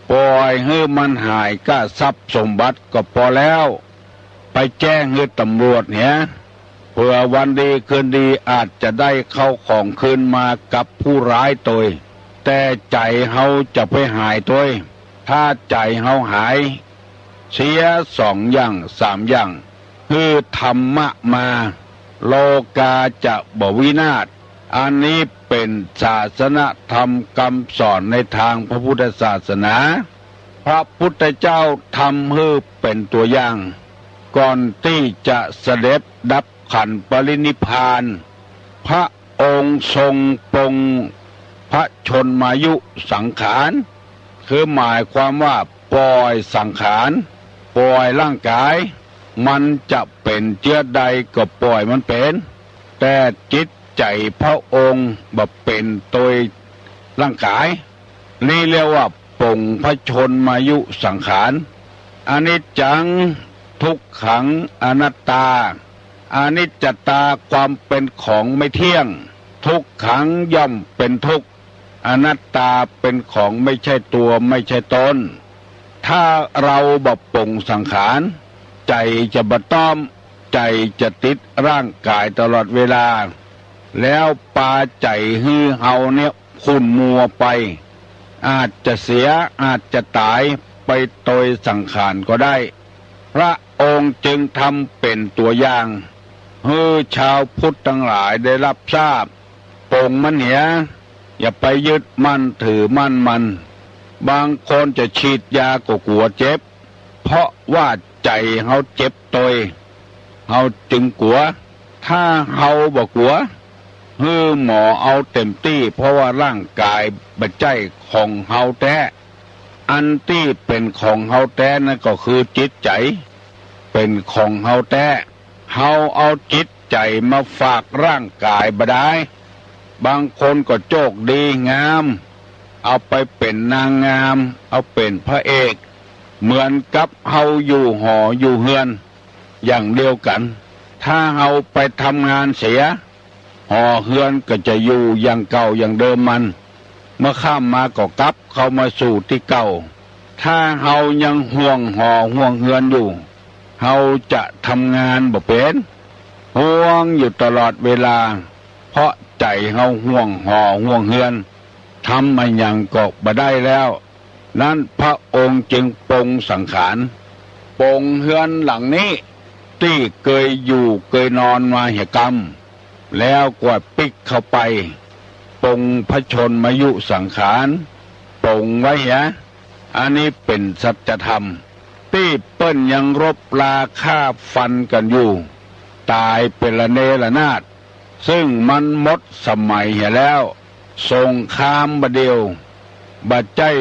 ปล่อยหื้อมันหายก้าทรัพย์สมบัติก็ปอแล้ว ไปแจ้งหื้อตำรวจเหีย เผื่อวันดีคืนดีอาจจะได้เข้าของคืนมากับผู้ร้ายตวย แต่ใจ๋เฮาจะไปหายตวย ถ้าใจ๋เฮาหาย เสียสองอย่างสามอย่าง หื้อธรรมะมา โลกาจะบ่วินาศ อันนี้เป๋นศาสนธรรมกำสอนในตางพระพุทธศาสนา พระพุทธเจ้าทำหื้อเป๋นตั๋วอย่าง ก่อนตี้จะเสด็จดับขันธ์ปรินิพพาน พระองค์ทรงปลงพระชนมายุสังขาร คือหมายความว่าปล่อยสังขาร ปล่อยร่างกาย มันจะเป๋นเจื้อใดก็ปล่อยมันเป๋น แต่จิตใจ๋พระองค์บ่เป๋นโตยร่างกาย นี่เรียกว่าปลงพระชนมายุสังขาร อนิจจัง ทุกขัง อนัตตา อนิจจตาความเป๋นของไม่เที่ยง ทุกขังย่อมเป๋นทุกข์ อนัตตาเป๋นของไม่ใช่ตัวไม่ใช่ตน ถ้าเฮาบ่ปลงสังขาร ใจ๋จะบ่ต้อม ใจ๋จะติดร่างกายตลอดเวลา แล้วปาใจ๋หื้อเฮาเนี่ยขุ่นมัวไป อาจจะเสีย อาจจะต๋ายไปโตยสังขารก็ได้ พระองค์จึงทำเป๋นตั๋วอย่าง หื้อชาวพุทธตังหลายได้ฮับทราบ ปลงมันเหีย อย่าไปยึดมั่นถือมั่นมัน บางคนจะฉีดยาก็กั๋วเจ็บ เพราะว่าใจ๋เฮาเจ็บโตย เฮาจึงกั๋ว ถ้าเฮาบ่กั๋ว หื้อหมอเอาเต็มตี้ เพราะว่าร่างกายบ่ใจ้ของเฮาแต๊ อันตี้เป๋นของเฮาแต๊นั้นก็คือจิตใจ๋ เป๋นของเฮาแต๊ เฮาเอาจิตใจ๋มาฝากร่างกายบ่ดาย บางคนก็โจคดีงาม เอาไปเป๋นนางงาม เอาเป๋นพระเอก เหมือนกับเฮาอยู่หออยู่เฮือนอย่างเดียวกั๋น ถ้าเฮาไปทำงานเสีย หอเฮือนก็จะอยู่อย่างเก่าอย่างเดิมมัน เมื่อค่ำมาก็กลับเข้ามาสู่ตี้เก่า ถ้าเฮายังห่วงหอห่วงเฮือนอยู่ เฮาจะทำงานบ่เป๋น ห่วงอยู่ตลอดเวลา เพราะใจ๋เฮาห่วงหอห่วงเฮือน ทำอะหยังก็บ่ได้แล้ว นั้นพระองค์จึงปลงสังขาร ปลงเฮือนหลังนี้ ตี้เกยอยู่เกยนอนมาเหียกำ แล้วกวาดปิ๊กเข้าไป ปลงพระชนมายุสังขาร ปลงไว้เหีย อันนี้เป๋นสัจธรรม ตี้เปิ้นยังรบราฆ่าฟันกั๋นอยู่ ต๋ายเป๋นระเนระนาด ซึ่งมันหมดสมัยเหียแล้ว สงครามบ่าเดี่ยว บ่ใจ้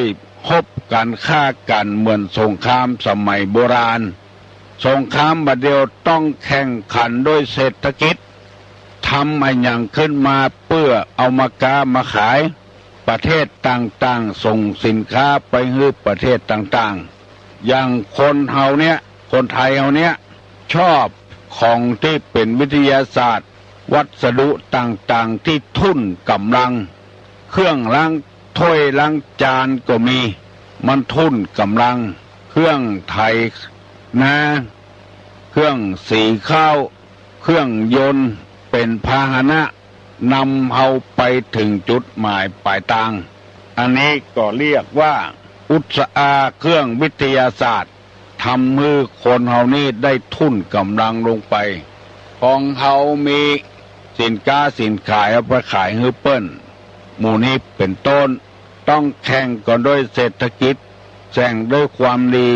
ฮบกั๋นฆ่ากั๋นเหมือนสงครามสมัยโบราณ สงครามบ่าเดี่ยวต้องแข่งขันด้วยเศรษฐกิจ ทำอะหยังขึ้นมาเปื้อเอามาก๊ามาขาย ประเทศต่างๆ ส่งสินค้าไปหื้อประเทศต่างๆ อย่างคนเฮาเนี่ย คนไทยเฮาเนี่ย ชอบของตี้เป๋นวิทยาศาสตร์ วัสดุต่างๆ ตี้ทุ่นก๋ำลัง เครื่องล้างถ้วยล้างจานก็มี มันทุ่นก๋ำลัง เครื่องไถนา เครื่องสีข้าว เครื่องยนต์ เป๋นพาหนะ นำเฮาไปเถิงจุดหมายปลายตาง อันนี้ก็เรียกว่า อุตสาหะเครื่องวิทยาศาสตร์ ทำหื้อคนเฮานี้ได้ทุ่นก๋ำลังลงไป ของเฮามีสินค้าสินขายเอาไปขายหื้อเปิ้น หมู่นี้เป๋นต้น ต้องแข่งกั๋นด้วยเศรษฐกิจ แข่งด้วยความดี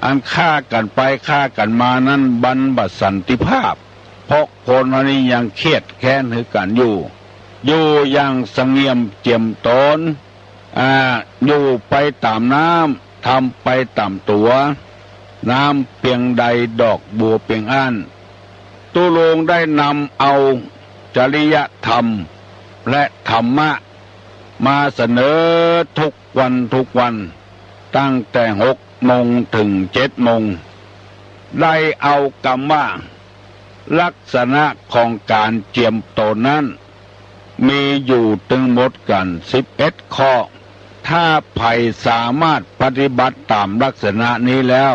อันฆ่ากั๋นไปฆ่ากั๋นมานั้นมันบ่สันติภาพ เพราะคนเฮานี้ยังเคียดแค้นหื้อกั๋นอยู่ อยู่อย่างสงบเจียมตน อ่า อยู่ไปต๋ามน้ำ ทำไปต๋ามตั๋ว น้ำเปียงใดดอกบัวเปียงอั้น ตุ๊ลุงได้นำเอาจริยธรรมและธรรมะมาเสนอทุกวันทุกวัน ตั้งแต่หกโมงเถิงเจ็ดโมง ได้เอากำว่า ลักษณะของก๋านเจียมตนนั้น มีอยู่ตึงหมดกั๋นสิบเอ็ดข้อ ถ้าใผสามารถปฏิบัติต๋ามลักษณะนี้แล้ว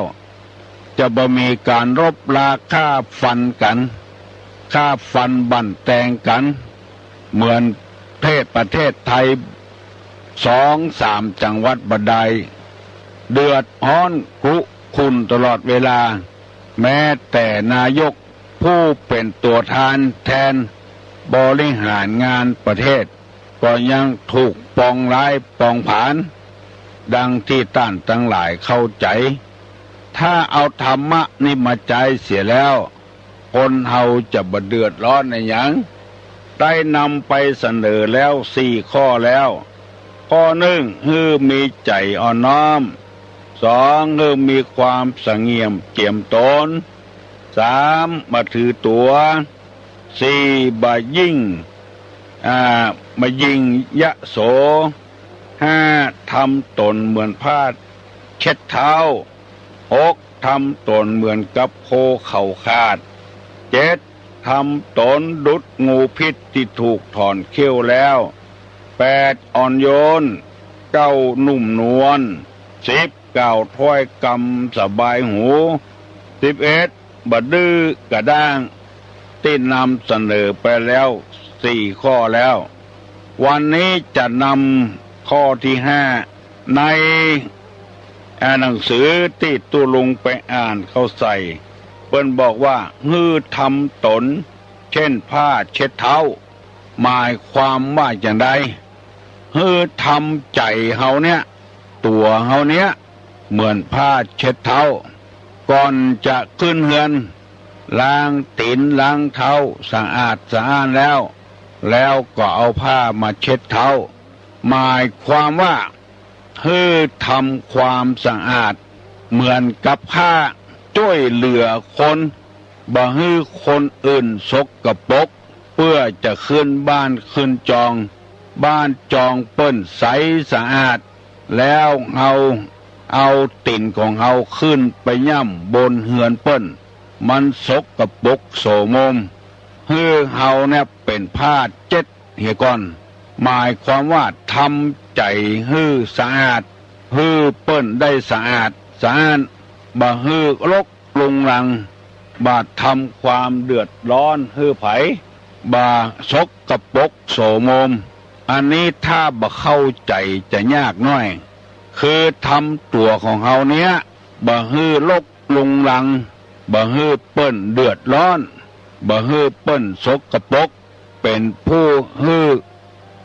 จะบ่มีก๋านรบราฆ่าฟันกั๋น ฆ่าฟันบั่นแตงกั๋น เหมือนประเทศ ประเทศไทย สองสามจังหวัดบ่ได้ เดือดฮ้อนกรุกรุ่นตลอดเวลา แม้แต่นายกผู้เป๋นตั๋วแทน แทนบริหารงานประเทศ ก็ยังถูกปองร้ายปองผลาญ ดังตี้ต้านตังหลายเข้าใจ๋ ถ้าเอาธรรมะนี้มาใจ๊เสียแล้ว คนเฮาจะบ่เดือดฮ้อนอะหยัง ได้นำไปเสนอแล้วสี่ข้อแล้ว ข้อนึ่ง หื้อมีใจ๋อ่อนน้อม สอง หื้อมีความสะเงี่ยมเจียมต๋น สาม บ่ถือตั๋ว สี่ บ่ยิ่ง อ่า บ่ยิ่งยโส ห้า ทำต๋นเหมือนผ้าเช็ดเท้า หก ทำต๋นเหมือนกับโคเขาขาด เจ็ด ทำต๋นดุจงูพิษตี้ถูกถอนเขี้ยวแล้ว แปด อ่อนโยน เก้า นุ่มนวล สิบ กล่าวถ้อยกำสบายหู สิบเอ็ด บ่ดื้อกระด้าง ตี้นำเสนอไปแล้วสี่ข้อแล้ว วันนี้จะนำข้อตี้ห้า ใน อ่า หนังสือตี้ตุ๊ลุงไปอ่านเข้าใส่ เปิ้นบอกว่า หื้อทำต๋นเช่นผ้าเช็ดเท้า หมายความว่าจาใด หื้อทำใจ๋เฮาเนี้ย ตั๋วเฮาเนี้ย เหมือนผ้าเช็ดเท้า ก่อนจะขึ้นเฮือน ล้างตี๋นล้างเท้าสะอาดสะอ้านแล้ว แล้วก็เอาผ้ามาเช็ดเท้า หมายความว่า หื้อทำความสะอาดเหมือนกับผ้า จ้วยเหลือคน บ่หื้อคนอื่นสกปรก เปื้อจะขึ้นบ้านขึ้นจอง บ้านจองเปิ้นใสสะอาด แล้วเฮาเอาตี๋นของเฮาขึ้นไปย่ำบนเฮือนเปิ้น มันสกปรกโสมม หื้อเฮาเนี่ยเป๋นผ้าเช็ดเหียก่อน หมายความว่าทำใจ๋หื้อสะอาด หื้อเปิ้นได้สะอาดสะอ้าน บ่หื้อรกรุงรัง บ่ทำความเดือดฮ้อนหื้อใผ บ่สกปรกโสมม อันนี้ถ้าบ่เข้าใจ๋จะยากหน้อย คือทำตั๋วของเฮาเนี้ย บ่หื้อรกรุงรัง บ่หื้อเปิ้นเดือดฮ้อน บ่หื้อเปิ้นสกปรก เป๋นผู้หื้อ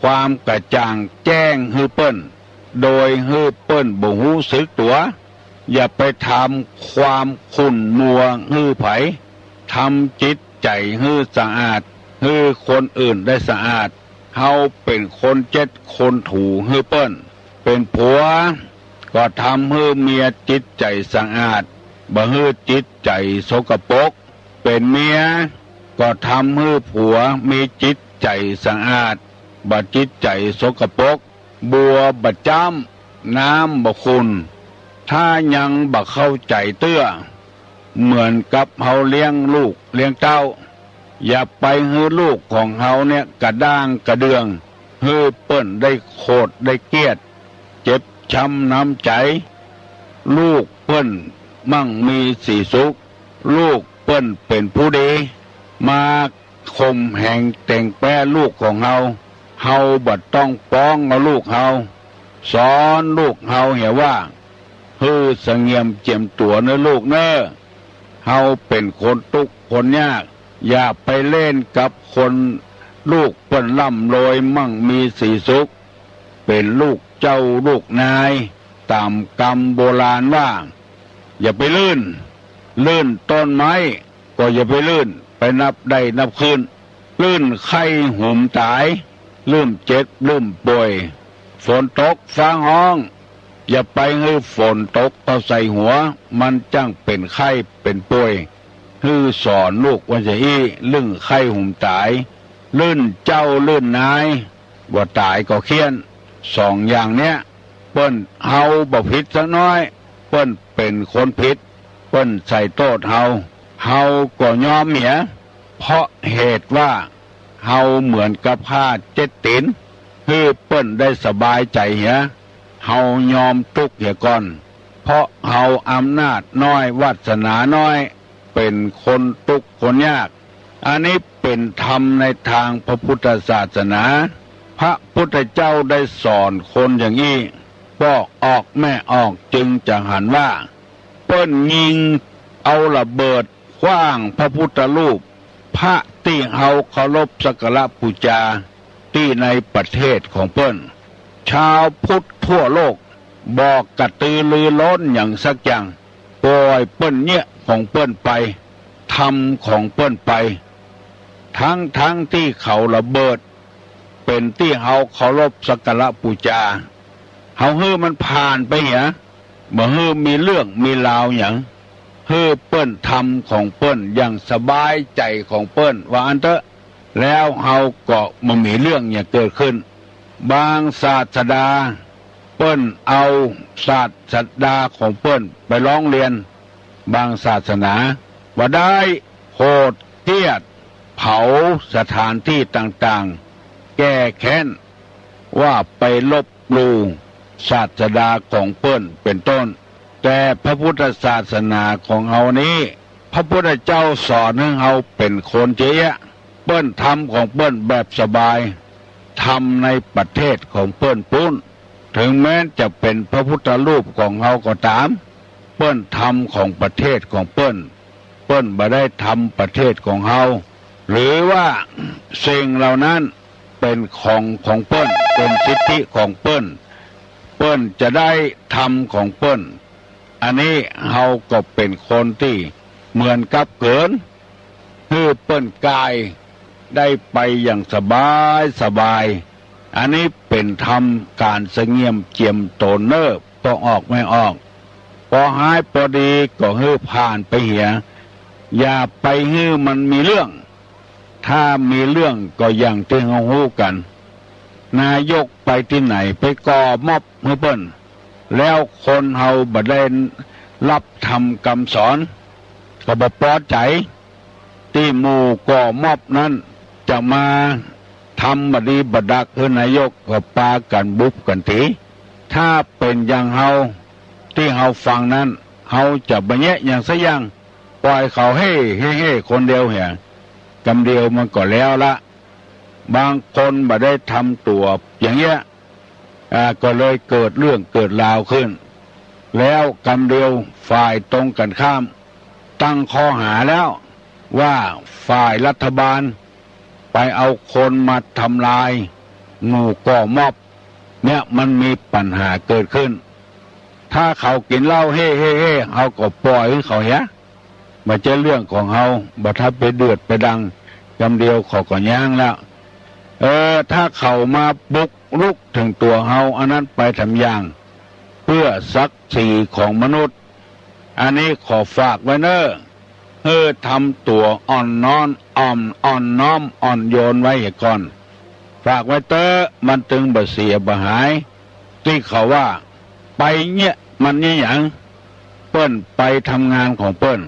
ความกระจ่างแจ้งหื้อเปิ้น โดยหื้อเปิ้นบ่ฮู้สึกตั๋ว อย่าไปทำความขุ่นมัวหื้อใผ ทำจิตใจ๋หื้อสะอาด หื้อคนอื่นได้สะอาด เฮาเป๋นคนเช็ดคนถูหื้อเปิ้น เป๋นผัว ก็ทำหื้อเมียจิตใจ๋สะอาด บ่หื้อจิตใจ๋สกปรก เป๋นเมีย ก็ทำหื้อผัวมีจิตใจ๋สะอาด บ่จิตใจ๋สกปรก บัวบ่จ้ำ น้ำบ่ขุ่น ถ้ายังบ่เข้าใจ๋เตื้อ เหมือนกับเฮาเลี้ยงลูกเลี้ยงเต้า อย่าไปหื้อลูกของเฮาเนี่ยกระด้างกระเดื่อง หื้อเปิ้นได้โขดได้เกลียด เจ็บช้ำน้ำใจ๋ ลูกเปิ้นมั่งมีสีสุข ลูกเปิ้นเป๋นผู้ดี มาข่มเหงแต่งแป๊ลูกของเฮา เฮาบ่ต้องป๊องเอาลูกเฮา สอนลูกเฮาเหียว่า หื้อสะเงี่ยมเจียมตั๋วเน่อลูกเน่อ เฮาเป๋นคนตุ๊กข์คนยาก อย่าไปเล่นกับคน ลูกเปิ้นร่ำรวยมั่งมีสีสุข เป๋นลูกเจ้าลูกนาย ต๋ามกำโบราณว่า อย่าไปลื่น ลื่นต้นไม้ ก็อย่าไปลื่น ไปนับได้นับคืน ลื่นไข้หุมต๋าย ลื่นเจ็บลื่นป่วย ฝนตกฟ้าฮ้อง อย่าไปหื้อฝนตกเข้าใส่หัว มันจั้งเป๋นไข้เป๋นป่วย หื้อสอนลูกว่าจะอี้ ลื่นไข้หุมต๋าย ลื่นเจ้าลื่นนาย บ่ต๋ายก็เฆี่ยน สองอย่างเนี้ย เปิ้น เฮาบ่ผิดสักน้อย เปิ้นเป๋นคนผิด เปิ้นใส่โต้ษเฮา เฮาก็ยอมเหีย เพราะเหตุว่าเฮาเหมือนกับผ้าเช็ดตี๋น หื้อเปิ้นได้สบายใจ๋เหีย เฮายอมตุ๊กเหียก่อน เพราะเฮาอำนาจน้อย วาสนาน้อย เป๋นคนตุ๊กคนยาก อันนี้เป๋นธรรมในตางพระพุทธศาสนา พระพุทธเจ้าได้สอนคนอย่างอี้ ปอกออกแมะออกจึงจะหันว่า เปิ้นยิงเอาระเบิดขว้างพระพุทธรูป พระตี้เฮาเคารพสักการะปู๋จา ตี้ในประเทศของเปิ้น ชาวพุทธทั่วโลกบ่กระตือรือร้นหยังสักอย่าง ป่อยเปิ้นเยียะของเปิ้นไป ทำของเปิ้นไป ทั้งๆ ตี้เขาระเบิด เป๋นตี้เฮาเคารพสักการะปู๋จา เฮาหื้อมันผ่านไปเหีย บ่หื้อมีเรื่องมีราวหยัง หื้อเปิ้นทำของเปิ้นอย่างสบายใจ๋ของเปิ้น ว่าอั้นเต๊อะ แล้วเฮาก็บ่มีเรื่องหยังเกิดขึ้น บางศาสดา เปิ้นเอาศาสดาของเปิ้นไปร้องเรียน บางศาสนา ว่าได้โหดเหี้ยมเผาสถานตี้ต่างๆ แก้แค้น ว่าไปลบหลู่ศาสดาของเปิ้นเป๋นต้น แต่พระพุทธศาสนาของเฮานี้ พระพุทธเจ้าสอนหื้อเฮาเป๋นคนเยียะ เปิ้นทำของเปิ้นแบบสบาย ทำในประเทศของเปิ้นปู๊น เถิงแม้นจะเป๋นพระพุทธรูปของเฮาก็ต๋าม เปิ้นทำของประเทศของเปิ้น เปิ้นบ่ได้ทำประเทศของเฮา หรือว่าสิ่งเหล่านั้นเป๋นของของเปิ้น เป๋นสิทธิของเปิ้น เปิ้นจะได้ทำของเปิ้น อันนี้เฮาก็เป๋นคนตี้เหมือนกับเกิน หื้อเปิ้นก่ายได้ไปอย่างสบายสบาย อันนี้เป๋นธรรมก๋านสะเงียมเจียมต๋นเน่อ ปอกออกแมะออก ปอฮ้ายปอดีก็หื้อผ่านไปเหีย อย่าไปหื้อมันมีเรื่อง ถ้ามีเรื่องก็อย่างตี้เฮาฮู้กั๋น นายกไปตี้ไหนไปก่อม็อบหื้อเปิ้น แล้วคนเฮาบ่ได้ฮับธรรมกำสอน ก็บ่ปอใจ๋ ตี้หมู่ก่อม็อบนั้นจะมาทำบ่ดีบ่ดักหื้อนายก ก็ปากั๋นบุบกั๋นตี๋ ถ้าเป๋นอย่างเฮา ตี้เฮาฟังนั้น เฮาจะบ่แยะหยังสักอย่าง ป่อยเขาเฮ่เฮ่เฮ่คนเดียวเหีย กำเดียวมันก็แล้วละ บางคนบ่ได้ทำตั๋วอย่างเยียะ อ่า ก็เลยเกิดเรื่องเกิดราวขึ้น แล้วกำเดียวฝ่ายตรงกั๋นข้าม ตั้งข้อหาแล้วว่าฝ่ายรัฐบาลไปเอาคนมาทำลายหมู่ก่อม็อบ เนี่ยมันมีปัญหาเกิดขึ้น ถ้าเขากิ๋นเหล้าเฮ่เฮ่เฮ่ เฮาก็ป่อยหื้อเขาเหีย บ่ใจ้เรื่องของเฮา บ่ทันไปเดือดไปดัง กำเดียวเขาก็ย้างแล้ว เออ ถ้าเขามาบุกรุกเถิงตั๋วเฮา อันนั้นไปทำอย่าง เปื้อศักดิ์ศรีของมนุษย์ อันนี้ขอฝากไว้เน่อ หื้อทำตั๋วอ่อนน้อม อ่อน อ่อนน้อมอ่อนโยนไว้เหียก่อน ฝากไว้เต๊อะ มันตึงบ่เสียบ่หาย ตี้เขาว่าไปเยียะมันเยียะหยัง เปิ้นไปทำงานของเปิ้น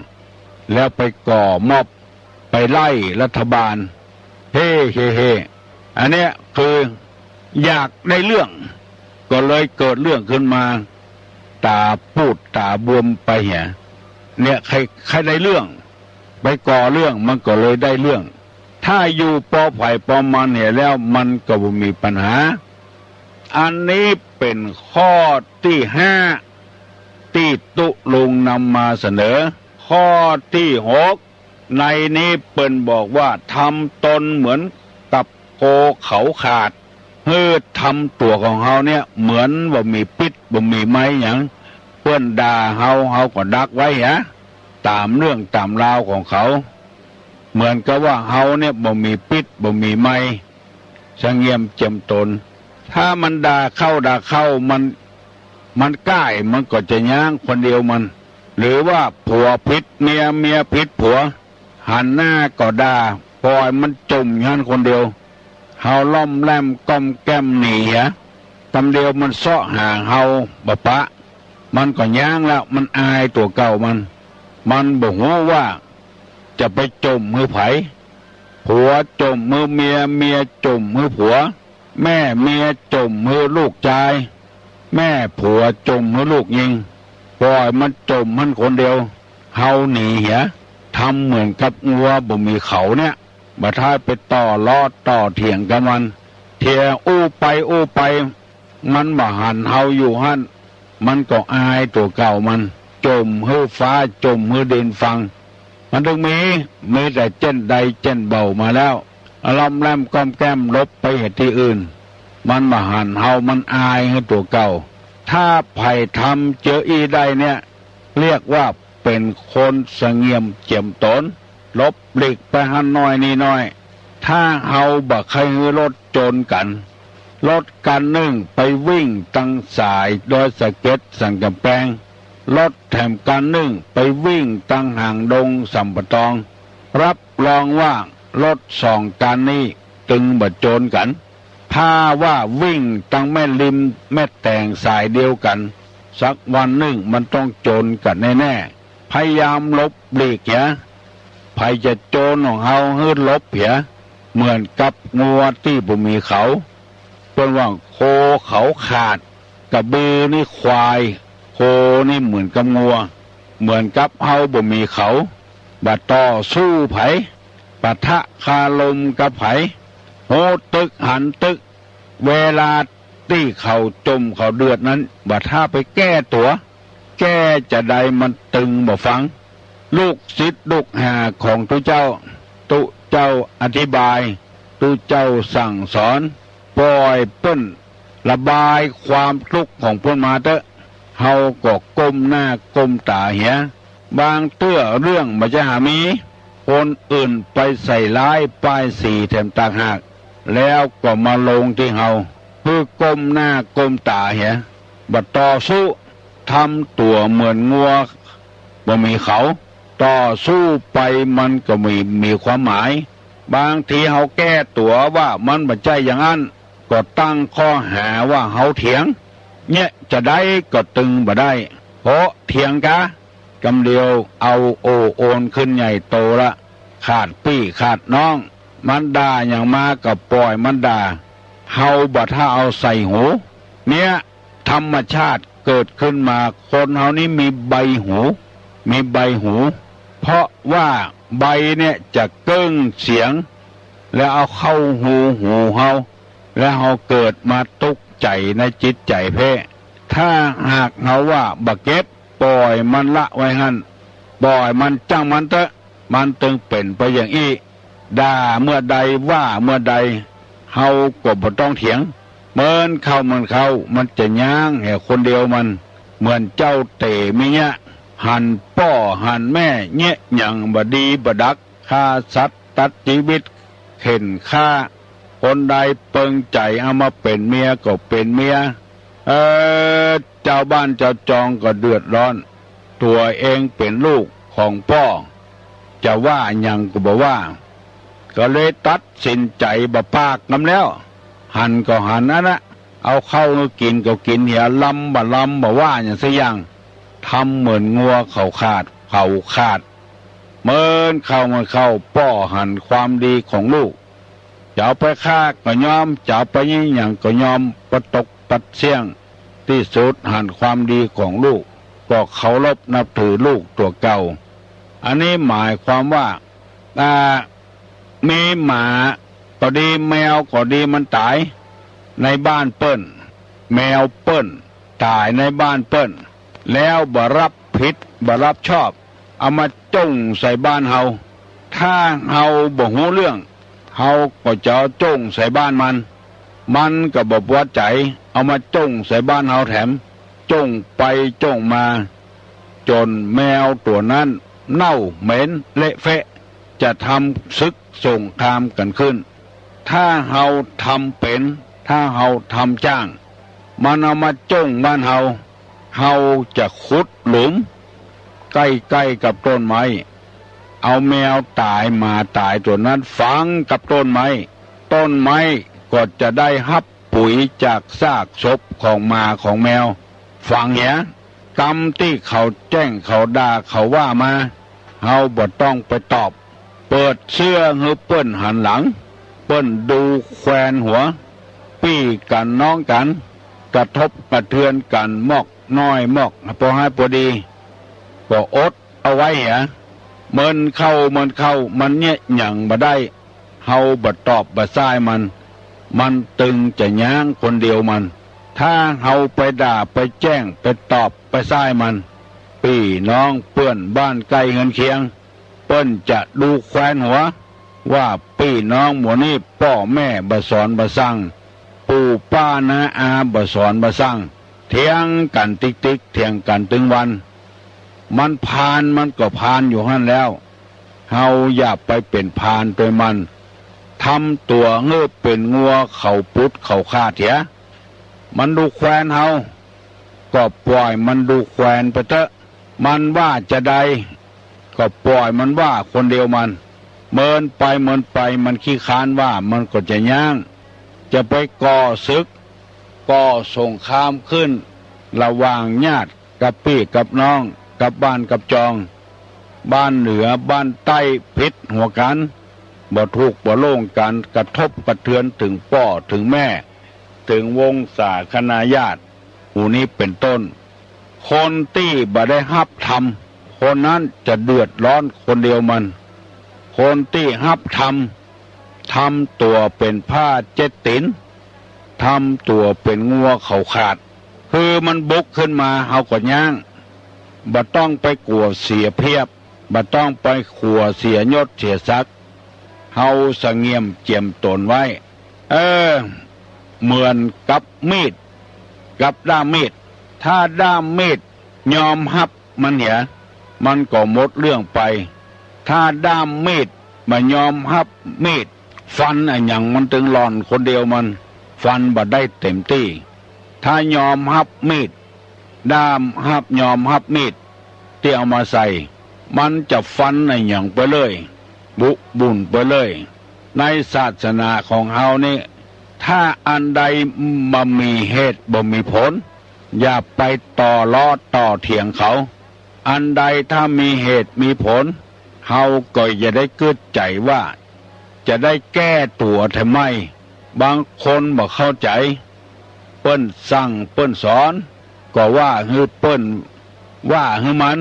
แล้วไปก่อม็อบ ไปไล่รัฐบาล เฮ่เฮ่เฮ่ อันเนี้ยคืออยากได้เรื่อง ก็เลยเกิดเรื่องขึ้นมา ต๋าปูดต๋าบวมไปเหีย เนี่ยใคร ใครได้เรื่อง ไปก่อเรื่องมันก็เลยได้เรื่อง ถ้าอยู่ปอใผปอมันเหียแล้วมันก็บ่มีปัญหา อันนี้เป๋นข้อตี้ห้า ตี้ตุ๊ลุงนำมาเสนอ ข้อตี้หก ในนี้เปิ้นบอกว่าทำตนเหมือนกับโกเขาขาด หื้อทำตั๋วของเฮาเนี่ยเหมือนบ่มีปิ๊ดบ่มีไม้หยัง เปิ้นด่าเฮา เฮาก็ดักไว้หะ ต๋ามเรื่องต๋ามราวของเขา เหมือนกับว่าเฮาเนี่ยบ่มีปิ๊ดบ่มีไม้ สะเงียมเจียมต๋น ถ้ามันด่าเข้าด่าเข้า มัน มันก้าย มันก็จะย้างคนเดียวมัน หรือว่าผัวผิดเมีย เมียผิดผัว หันหน้าก็ด่า ป่อยมันจุ่มอยู่หั้นคนเดียว เฮาล่อมแล่มก้อมแก้มหนีหะ กำเดียวมันเซาะหาเฮาบ่ปะ มันก็ย้างแล้ว มันอายตั๋วเก่ามัน มันบ่ฮู้ว่าจะไปจุ่มหื้อใผ ผัวจุ่มหื้อเมีย เมียจุ่มหื้อผัว แม่เมียจุ่มหื้อลูกจาย แม่ผัวจ่มหื้อลูกยิง ป่อยมันจ่มหั้นคนเดียว เฮาหนีเหีย ทำเหมือนกับงัวบ่มีเขาเนี่ย บ่ถ้าไปต่อล้อต่อเถียงกับมัน เถียงอู้ไปอู้ไป มันบ่หันเฮาอยู่หั้น มันก็อายตั๋วเก่ามัน จ่มหื้อฟ้าจ่มหื้อดินฟัง มันตึงมี มีแต่เจ้นใดเจ้นเบามาแล้ว ล่อมแล่มก้อมแก้มหลบไปเหตุตี้อื่น มันบ่หันเฮา มันอายหื้อตั๋วเก่า ถ้าใผทำเจออี้ได้เนี่ย เรียกว่าเป๋นคนสะเงี่ยมเจียมต๋น หลบหลีกไปหั้นหน้อยนี่หน้อย ถ้าเฮาบ่ใค่หื้อรถจนกั๋น รถคันนึ่งไปวิ่งตังสายดอยสะเก็ดสันก๋ำแปง รถแถมคันนึ่งไปวิ่งตังหางดงสำปะตอง รับรองว่ารถสองคันนี้ตึงบ่จนกั๋น ถ้าว่าวิ่งตังแม่ริมแม่แตงสายเดียวกั๋น สักวันนึ่งมันต้องจนกั๋นแน่ๆ พยายามหลบหลีกเหีย ใผจะจนของเฮาหื้อหลบเหีย เหมือนกับงัวตี้บ่มีเขา เปิ้นว่าโคเขาขาด กระบือนี่ควาย โคนี่เหมือนกับงัว เหมือนกับเฮาบ่มีเขา บ่ต่อสู้ใผ ปะทะคารมกับใผ ฮู้ตึกหันตึก เวลาตี้เขาจ่มเขาเดือดนั้น บ่ถ้าไปแก้ตั๋ว แก้จาใดมันตึงบ่ฟัง ลูกศิษย์ลูกหาของตุ๊เจ้า ตุ๊เจ้าอธิบาย ตุ๊เจ้าสั่งสอน ป่อยเปิ้นระบายความตุ๊กข์ของเปิ้นมาเต๊อะ เฮาก็ก้มหน้าก้มต๋าเหีย บางเตื้อเรื่องบ่ใจ้หามี คนอื่นไปใส่ร้ายป้ายสีแถมต่างหาก แล้วก็มาลงตี้เฮา หื้อก้มหน้าก้มต๋าเหีย บ่ต่อสู้ ทำตั๋วเหมือนงัวบ่มีเขา ต่อสู้ไปมันก็มี มีความหมาย บางทีเฮาแก้ตั๋วว่ามันบ่ใจ้อย่างอั้น ก็ตั้งข้อหาว่าเฮาเถียง เยียะจาใดก็ตึงบ่ได้ เพราะเถียงกา กำเดียวเอาโอ้โอนขึ้นใหญ่โตละ ขาดปี้ขาดน้อง มันด่าหยังมาก็ป่อยมันด่า เฮาบ่ถ้าเอาใส่หู เนี่ย ธรรมชาติเกิดขึ้นมา คนเฮานี้มีใบหู มีใบหู เพราะว่าใบเนี่ยจะเกิ่งเสียง แล้วเอาเข้าฮูหูเฮา แล้วเฮาเกิดมาตุ๊กข์ใจ๋ในจิตใจ๋แพ้ ถ้าหากเฮาว่าบ่เก็บ ป่อยมันละไว้หั้น ป่อยมัน จ้างมันเต๊อะ มันตึงเป๋นไปอย่างอี้ ด่าเมื่อใดว่าเมื่อใด เฮาก็บ่ต้องเถียง เมินเข้าเมินเข้า มันจะย้างแหคนเดียวมัน เหมือนเจ้าเต๋มิยะ หันป้อหันแม่เยียะหยังบ่ดีบ่ดัก ฆ่าสัตว์ตัดจีวิต เข่นฆ่า คนใดเปิงใจ๋เอามาเป๋นเมียก็เป๋นเมีย เออ จาวบ้านจาวจองก็เดือดร้อน ตั๋วเองเป๋นลูกของป้อ จะว่าหยังก็บ่ว่า ก็เลยตัดสินใจ๋บ่ปากกำแล้ว หันก็หันอั้นนะ เอาเข้าหื้อกิ๋นก็กิ๋นเหีย ลำบ่ลำบ่ว่าหยังสักอย่าง ทำเหมือนงัวเขาขาด เขาขาด เมินเข้าเมินเข้า ป้อหันความดีของลูก จะเอาไปฆ่าก็ยอม จะเอาไปเยียะหยังก็ยอม ปะตกปัดเสี้ยง ตี้สุดหันความดีของลูก ก็เคารพนับถือลูกตั๋วเก่า อันนี้หมายความว่า อ่า มีหมาก็ดี แมวก็ดี มันต๋ายในบ้านเปิ้น แมวเปิ้นต๋ายในบ้านเปิ้น แล้วบ่รับผิดบ่รับชอบ เอามาจ้งใส่บ้านเฮา ถ้าเฮาบ่ฮู้เรื่อง เฮาก็จะเอาจ้งใส่บ้านมัน มันก็บ่ปอใจ๋ เอามาจ้งใส่บ้านเฮาแถม จ้งไปจ้งมา จ๋นแมวตั๋วนั้นเน่าเหม็นเละเฟะ จะทำศึกสงครามกั๋นขึ้น ถ้าเฮาทำเป๋น ถ้าเฮาทำจ้าง มันเอามาจ้งบ้านเฮา เฮาจะขุดหลุมใก้ๆ กับต้นไม้ เอาแมวต๋ายหมาต๋ายตั๋วนั้นฝังกับต้นไม้ ต้นไม้ก็จะได้ฮับ ปุ๋ยจากซากศพของหมาของแมว ฝังเหีย กำตี้เขาแจ้งเขาด่าเขาว่ามา เฮาบ่ต้องไปตอบ เปิดเสื้อหื้อเปิ้นหันหลัง เปิ้นดูแควนหัว ปี้กั๋นน้องกั๋น กระทบกระเทือนกั๋นมากน้อยมาก ปอฮ้ายปอดี ก็อดเอาไว้เหีย เมินเข้าเมินเข้า มันเยียะหยังบ่ได้ เฮาบ่ตอบบ่ซ้ายมัน มันตึงจะย้างคนเดียวมัน ถ้าเฮาไปด่าไปแจ้งไปตอบไปซ้ายมัน ปี้น้องเปื้อนบ้านใก้เฮือนเคียง เปิ้นจะดูแควนหัว ว่าปี้น้องหมู่นี้ป้อแม่บ่สอนบ่สั่ง ปู่ป้าน้าอาบ่สอนบ่สั่ง เถียงกั๋นติ๊กๆ เถียงกั๋นตึงวัน มันผ่านมันก็ผ่านอยู่หั้นแล้ว เฮาอย่าไปเป๋นพานตวยมัน ทำตั๋วหื้อเป๋นงัวเขาปุดเขาขาดเหีย มันดูแควนเฮา ก็ป่อยมันดูแควนไปเต๊อะ มันว่าจาใด ก็ป่อยมันว่าคนเดียวมัน เมินไปเมินไป มันขี้ค้านว่า มันก็จะย้าง จะไปก่อศึก ก่อสงครามขึ้น ระหว่างญาติกับปี้กับน้อง กับบ้านกับจอง บ้านเหนือบ้านใต้ผิดหัวกั๋น บ่ถูกบ่โล่งกั๋น กระทบกระเทือนเถิงป้อเถิงแม่ เถิงวงศาคณาญาติ หมู่นี้เป๋นต้น คนตี้บ่ได้ฮับธรรม คนนั้นจะเดือดร้อนคนเดียวมัน คนตี้ฮับธรรม ทำตั๋วเป๋นผ้าเจ็ดตี๋น ทำตั๋วเป๋นงัวเขาขาด คือมันบุกขึ้นมา เฮาก็ย้าง บ่ต้องไปกั๋วเสียเปรียบ บ่ต้องไปกั๋วเสียยศเสียศักดิ์ เฮาสะเงียมเจียมต๋นไว้ เออ เหมือนกับมีด กับด้ามมีด ถ้าด้ามมีดยอมฮับมันเหีย มันก็หมดเรื่องไป ถ้าด้ามมีดบ่ยอมฮับมีด ฟันอะหยังมันตึงหล่อนคนเดียวมัน ฟันบ่ได้เต๋มตี้ ถ้ายอมฮับมีด ด้ามฮับ ยอมฮับมีดตี้เอามาใส่ มันจะฟันอะหยังไปเลย บุบุ่นไปเลย ในศาสนาของเฮานี้ ถ้าอันใดบ่มีเหตุบ่มีผล อย่าไปต่อล้อต่อเถียงเขา อันใดถ้ามีเหตุมีผล เฮาก็จะได้กึ๊ดใจ๋ว่า จะได้แก้ตั๋วแถมไม่ บางคนบ่เข้าใจ๋ เปิ้นสั่งเปิ้นสอน ก็ว่าหื้อเปิ้น ว่าหื้อมัน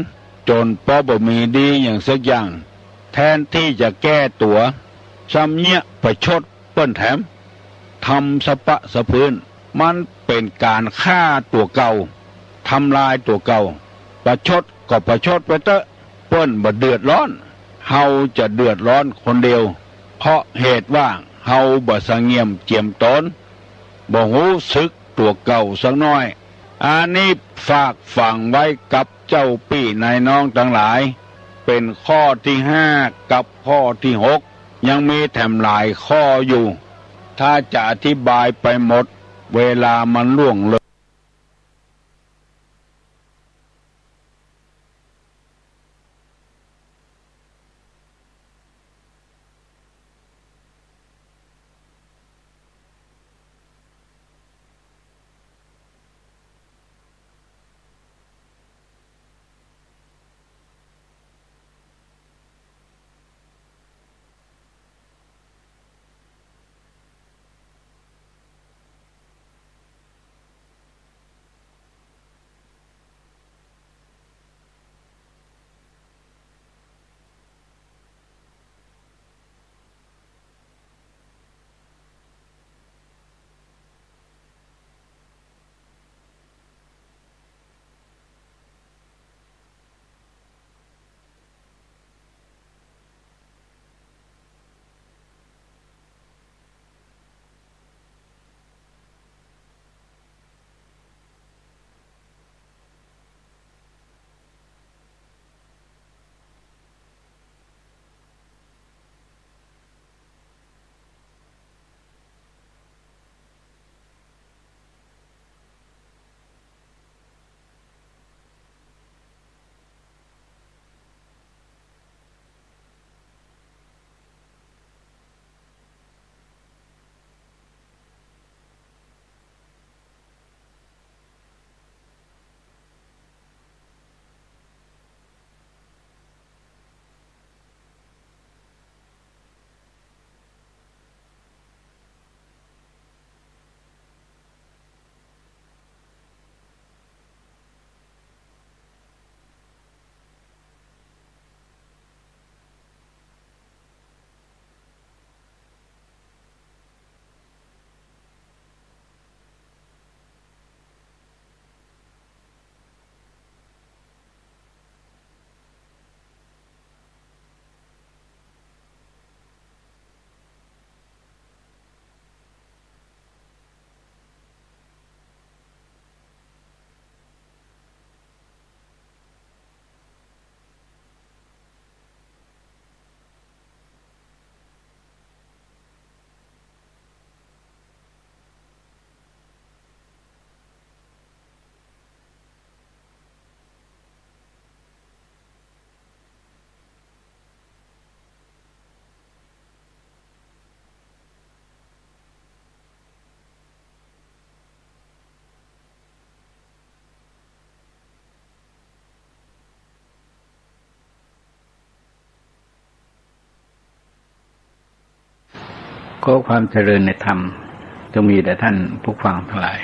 จ๋นปอบ่มีดีหยังสักอย่าง แทนตี้จะแก้ตั๋ว ซ้ำเยียะประชดเปิ้นแถม ทำสะปะสะพื้น มันเป๋นก๋านฆ่าตั๋วเก่า ทำลายตั๋วเก่า ประชดก็ประชดไปเต๊อะ เปิ้นบ่เดือดร้อน เฮาจะเดือดร้อนคนเดียว เพราะเหตุว่าเฮาบ่สะเงียมเจียมต๋น บ่ฮู้สึกตั๋วเก่าสักหน้อย อันนี้ฝากฝังไว้กับเจ้าปี้นายน้องตังหลาย เป๋นข้อตี้ห้ากับข้อตี้หก ยังมีแถมหลายข้ออยู่ ถ้าจะอธิบายไปหมด เวลามันล่วงเลย ขอความเจริญในธรรมจงมีแด่ท่านผู้ฟังทั้งหลาย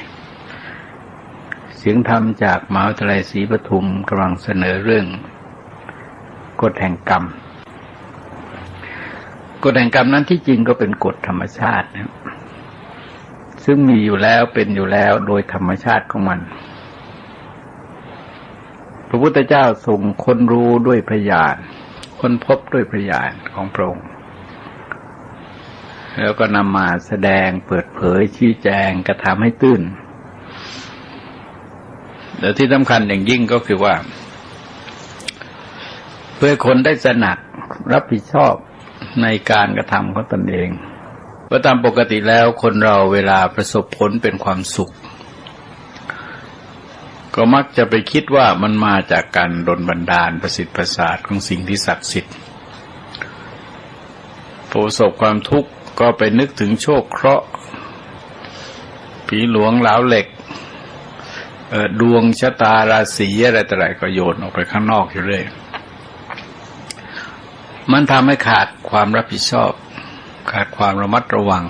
เสียงธรรมจากมหาวิทยาลัยศรีปทุมกำลังเสนอเรื่องกฎแห่งกรรม กฎแห่งกรรมนั้นที่จริงก็เป็นกฎธรรมชาตินะ ซึ่งมีอยู่แล้วเป็นอยู่แล้วโดยธรรมชาติของมัน พระพุทธเจ้าทรงค้นรู้ด้วยพระญาณ ค้นพบด้วยพระญาณของพระองค์ แล้วก็นำมาแสดงเปิดเผยชี้แจงกระทำให้ตื้น และที่สำคัญอย่างยิ่งก็คือว่า เพื่อให้คนได้ตระหนักรับผิดชอบในการกระทำของตนเอง เพราะตามปกติแล้วคนเราเวลาประสบผลเป็นความสุข ก็มักจะไปคิดว่ามันมาจากการดลบันดาลประสิทธิ์ประสาทของสิ่งที่ศักดิ์สิทธิ์ พอประสบความทุกข์ก็ไปนึกถึงโชคเคราะห์ ผีหลวงเหลาเหล็ก เอ่อ ดวงชะตาราศีอะไรต่ออะไรก็โยนออกไปข้างนอกอยู่เรื่อย มันทำให้ขาดความรับผิดชอบ ขาดความระมัดระวัง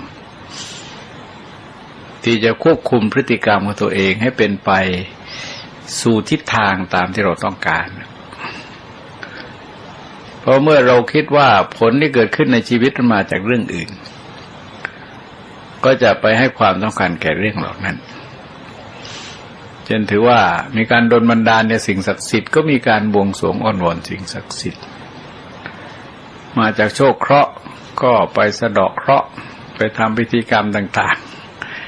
ที่จะควบคุมพฤติกรรมของตัวเองให้เป็นไปสู่ทิศทางตามที่เราต้องการ เพราะเมื่อเราคิดว่าผลที่เกิดขึ้นในชีวิตมันมาจากเรื่องอื่น ก็จะไปให้ความสำคัญแก่เรื่องเหล่านั้น เช่นถือว่ามีการดลบันดาลในสิ่งศักดิ์สิทธิ์ ก็มีการบวงสรวงอ้อนวอนสิ่งศักดิ์สิทธิ์ มาจากโชคเคราะห์ก็ไปสะเดาะเคราะห์ ไปทำพิธีกรรมต่าง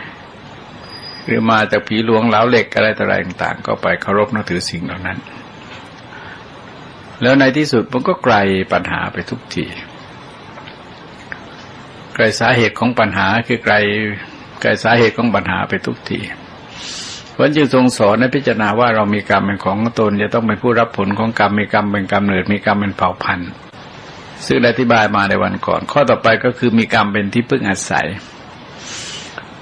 ๆ หรือมาจากผีหลวงเหลาเหล็กอะไรต่ออะไรต่างๆ ก็ไปเคารพนับถือสิ่งเหล่านั้น แล้วในที่สุดมันก็ไกลปัญหาไปทุกที ไกลสาเหตุของปัญหา คือไกล ไกลสาเหตุของปัญหาไปทุกที เพราะฉะนั้นจึงทรงสอนให้พิจารณาว่าเรามีกรรมเป็นของตน จะต้องเป็นผู้รับผลของกรรม มีกรรมเป็นกำเนิด มีกรรมเป็นเผ่าพันธุ์ ซึ่งได้อธิบายมาในวันก่อน ข้อต่อไปก็คือมีกรรมเป็นที่พึ่งอาศัย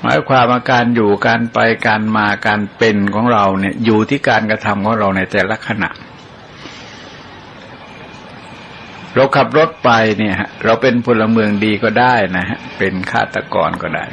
หมายความว่าการอยู่ การไป การมา การเป็นของเราเนี่ย อยู่ที่การกระทำของเราในแต่ละขณะ เราขับรถไปเนี่ยฮะ เราเป็นพลเมืองดีก็ได้นะฮะ เป็นฆาตกรก็ได้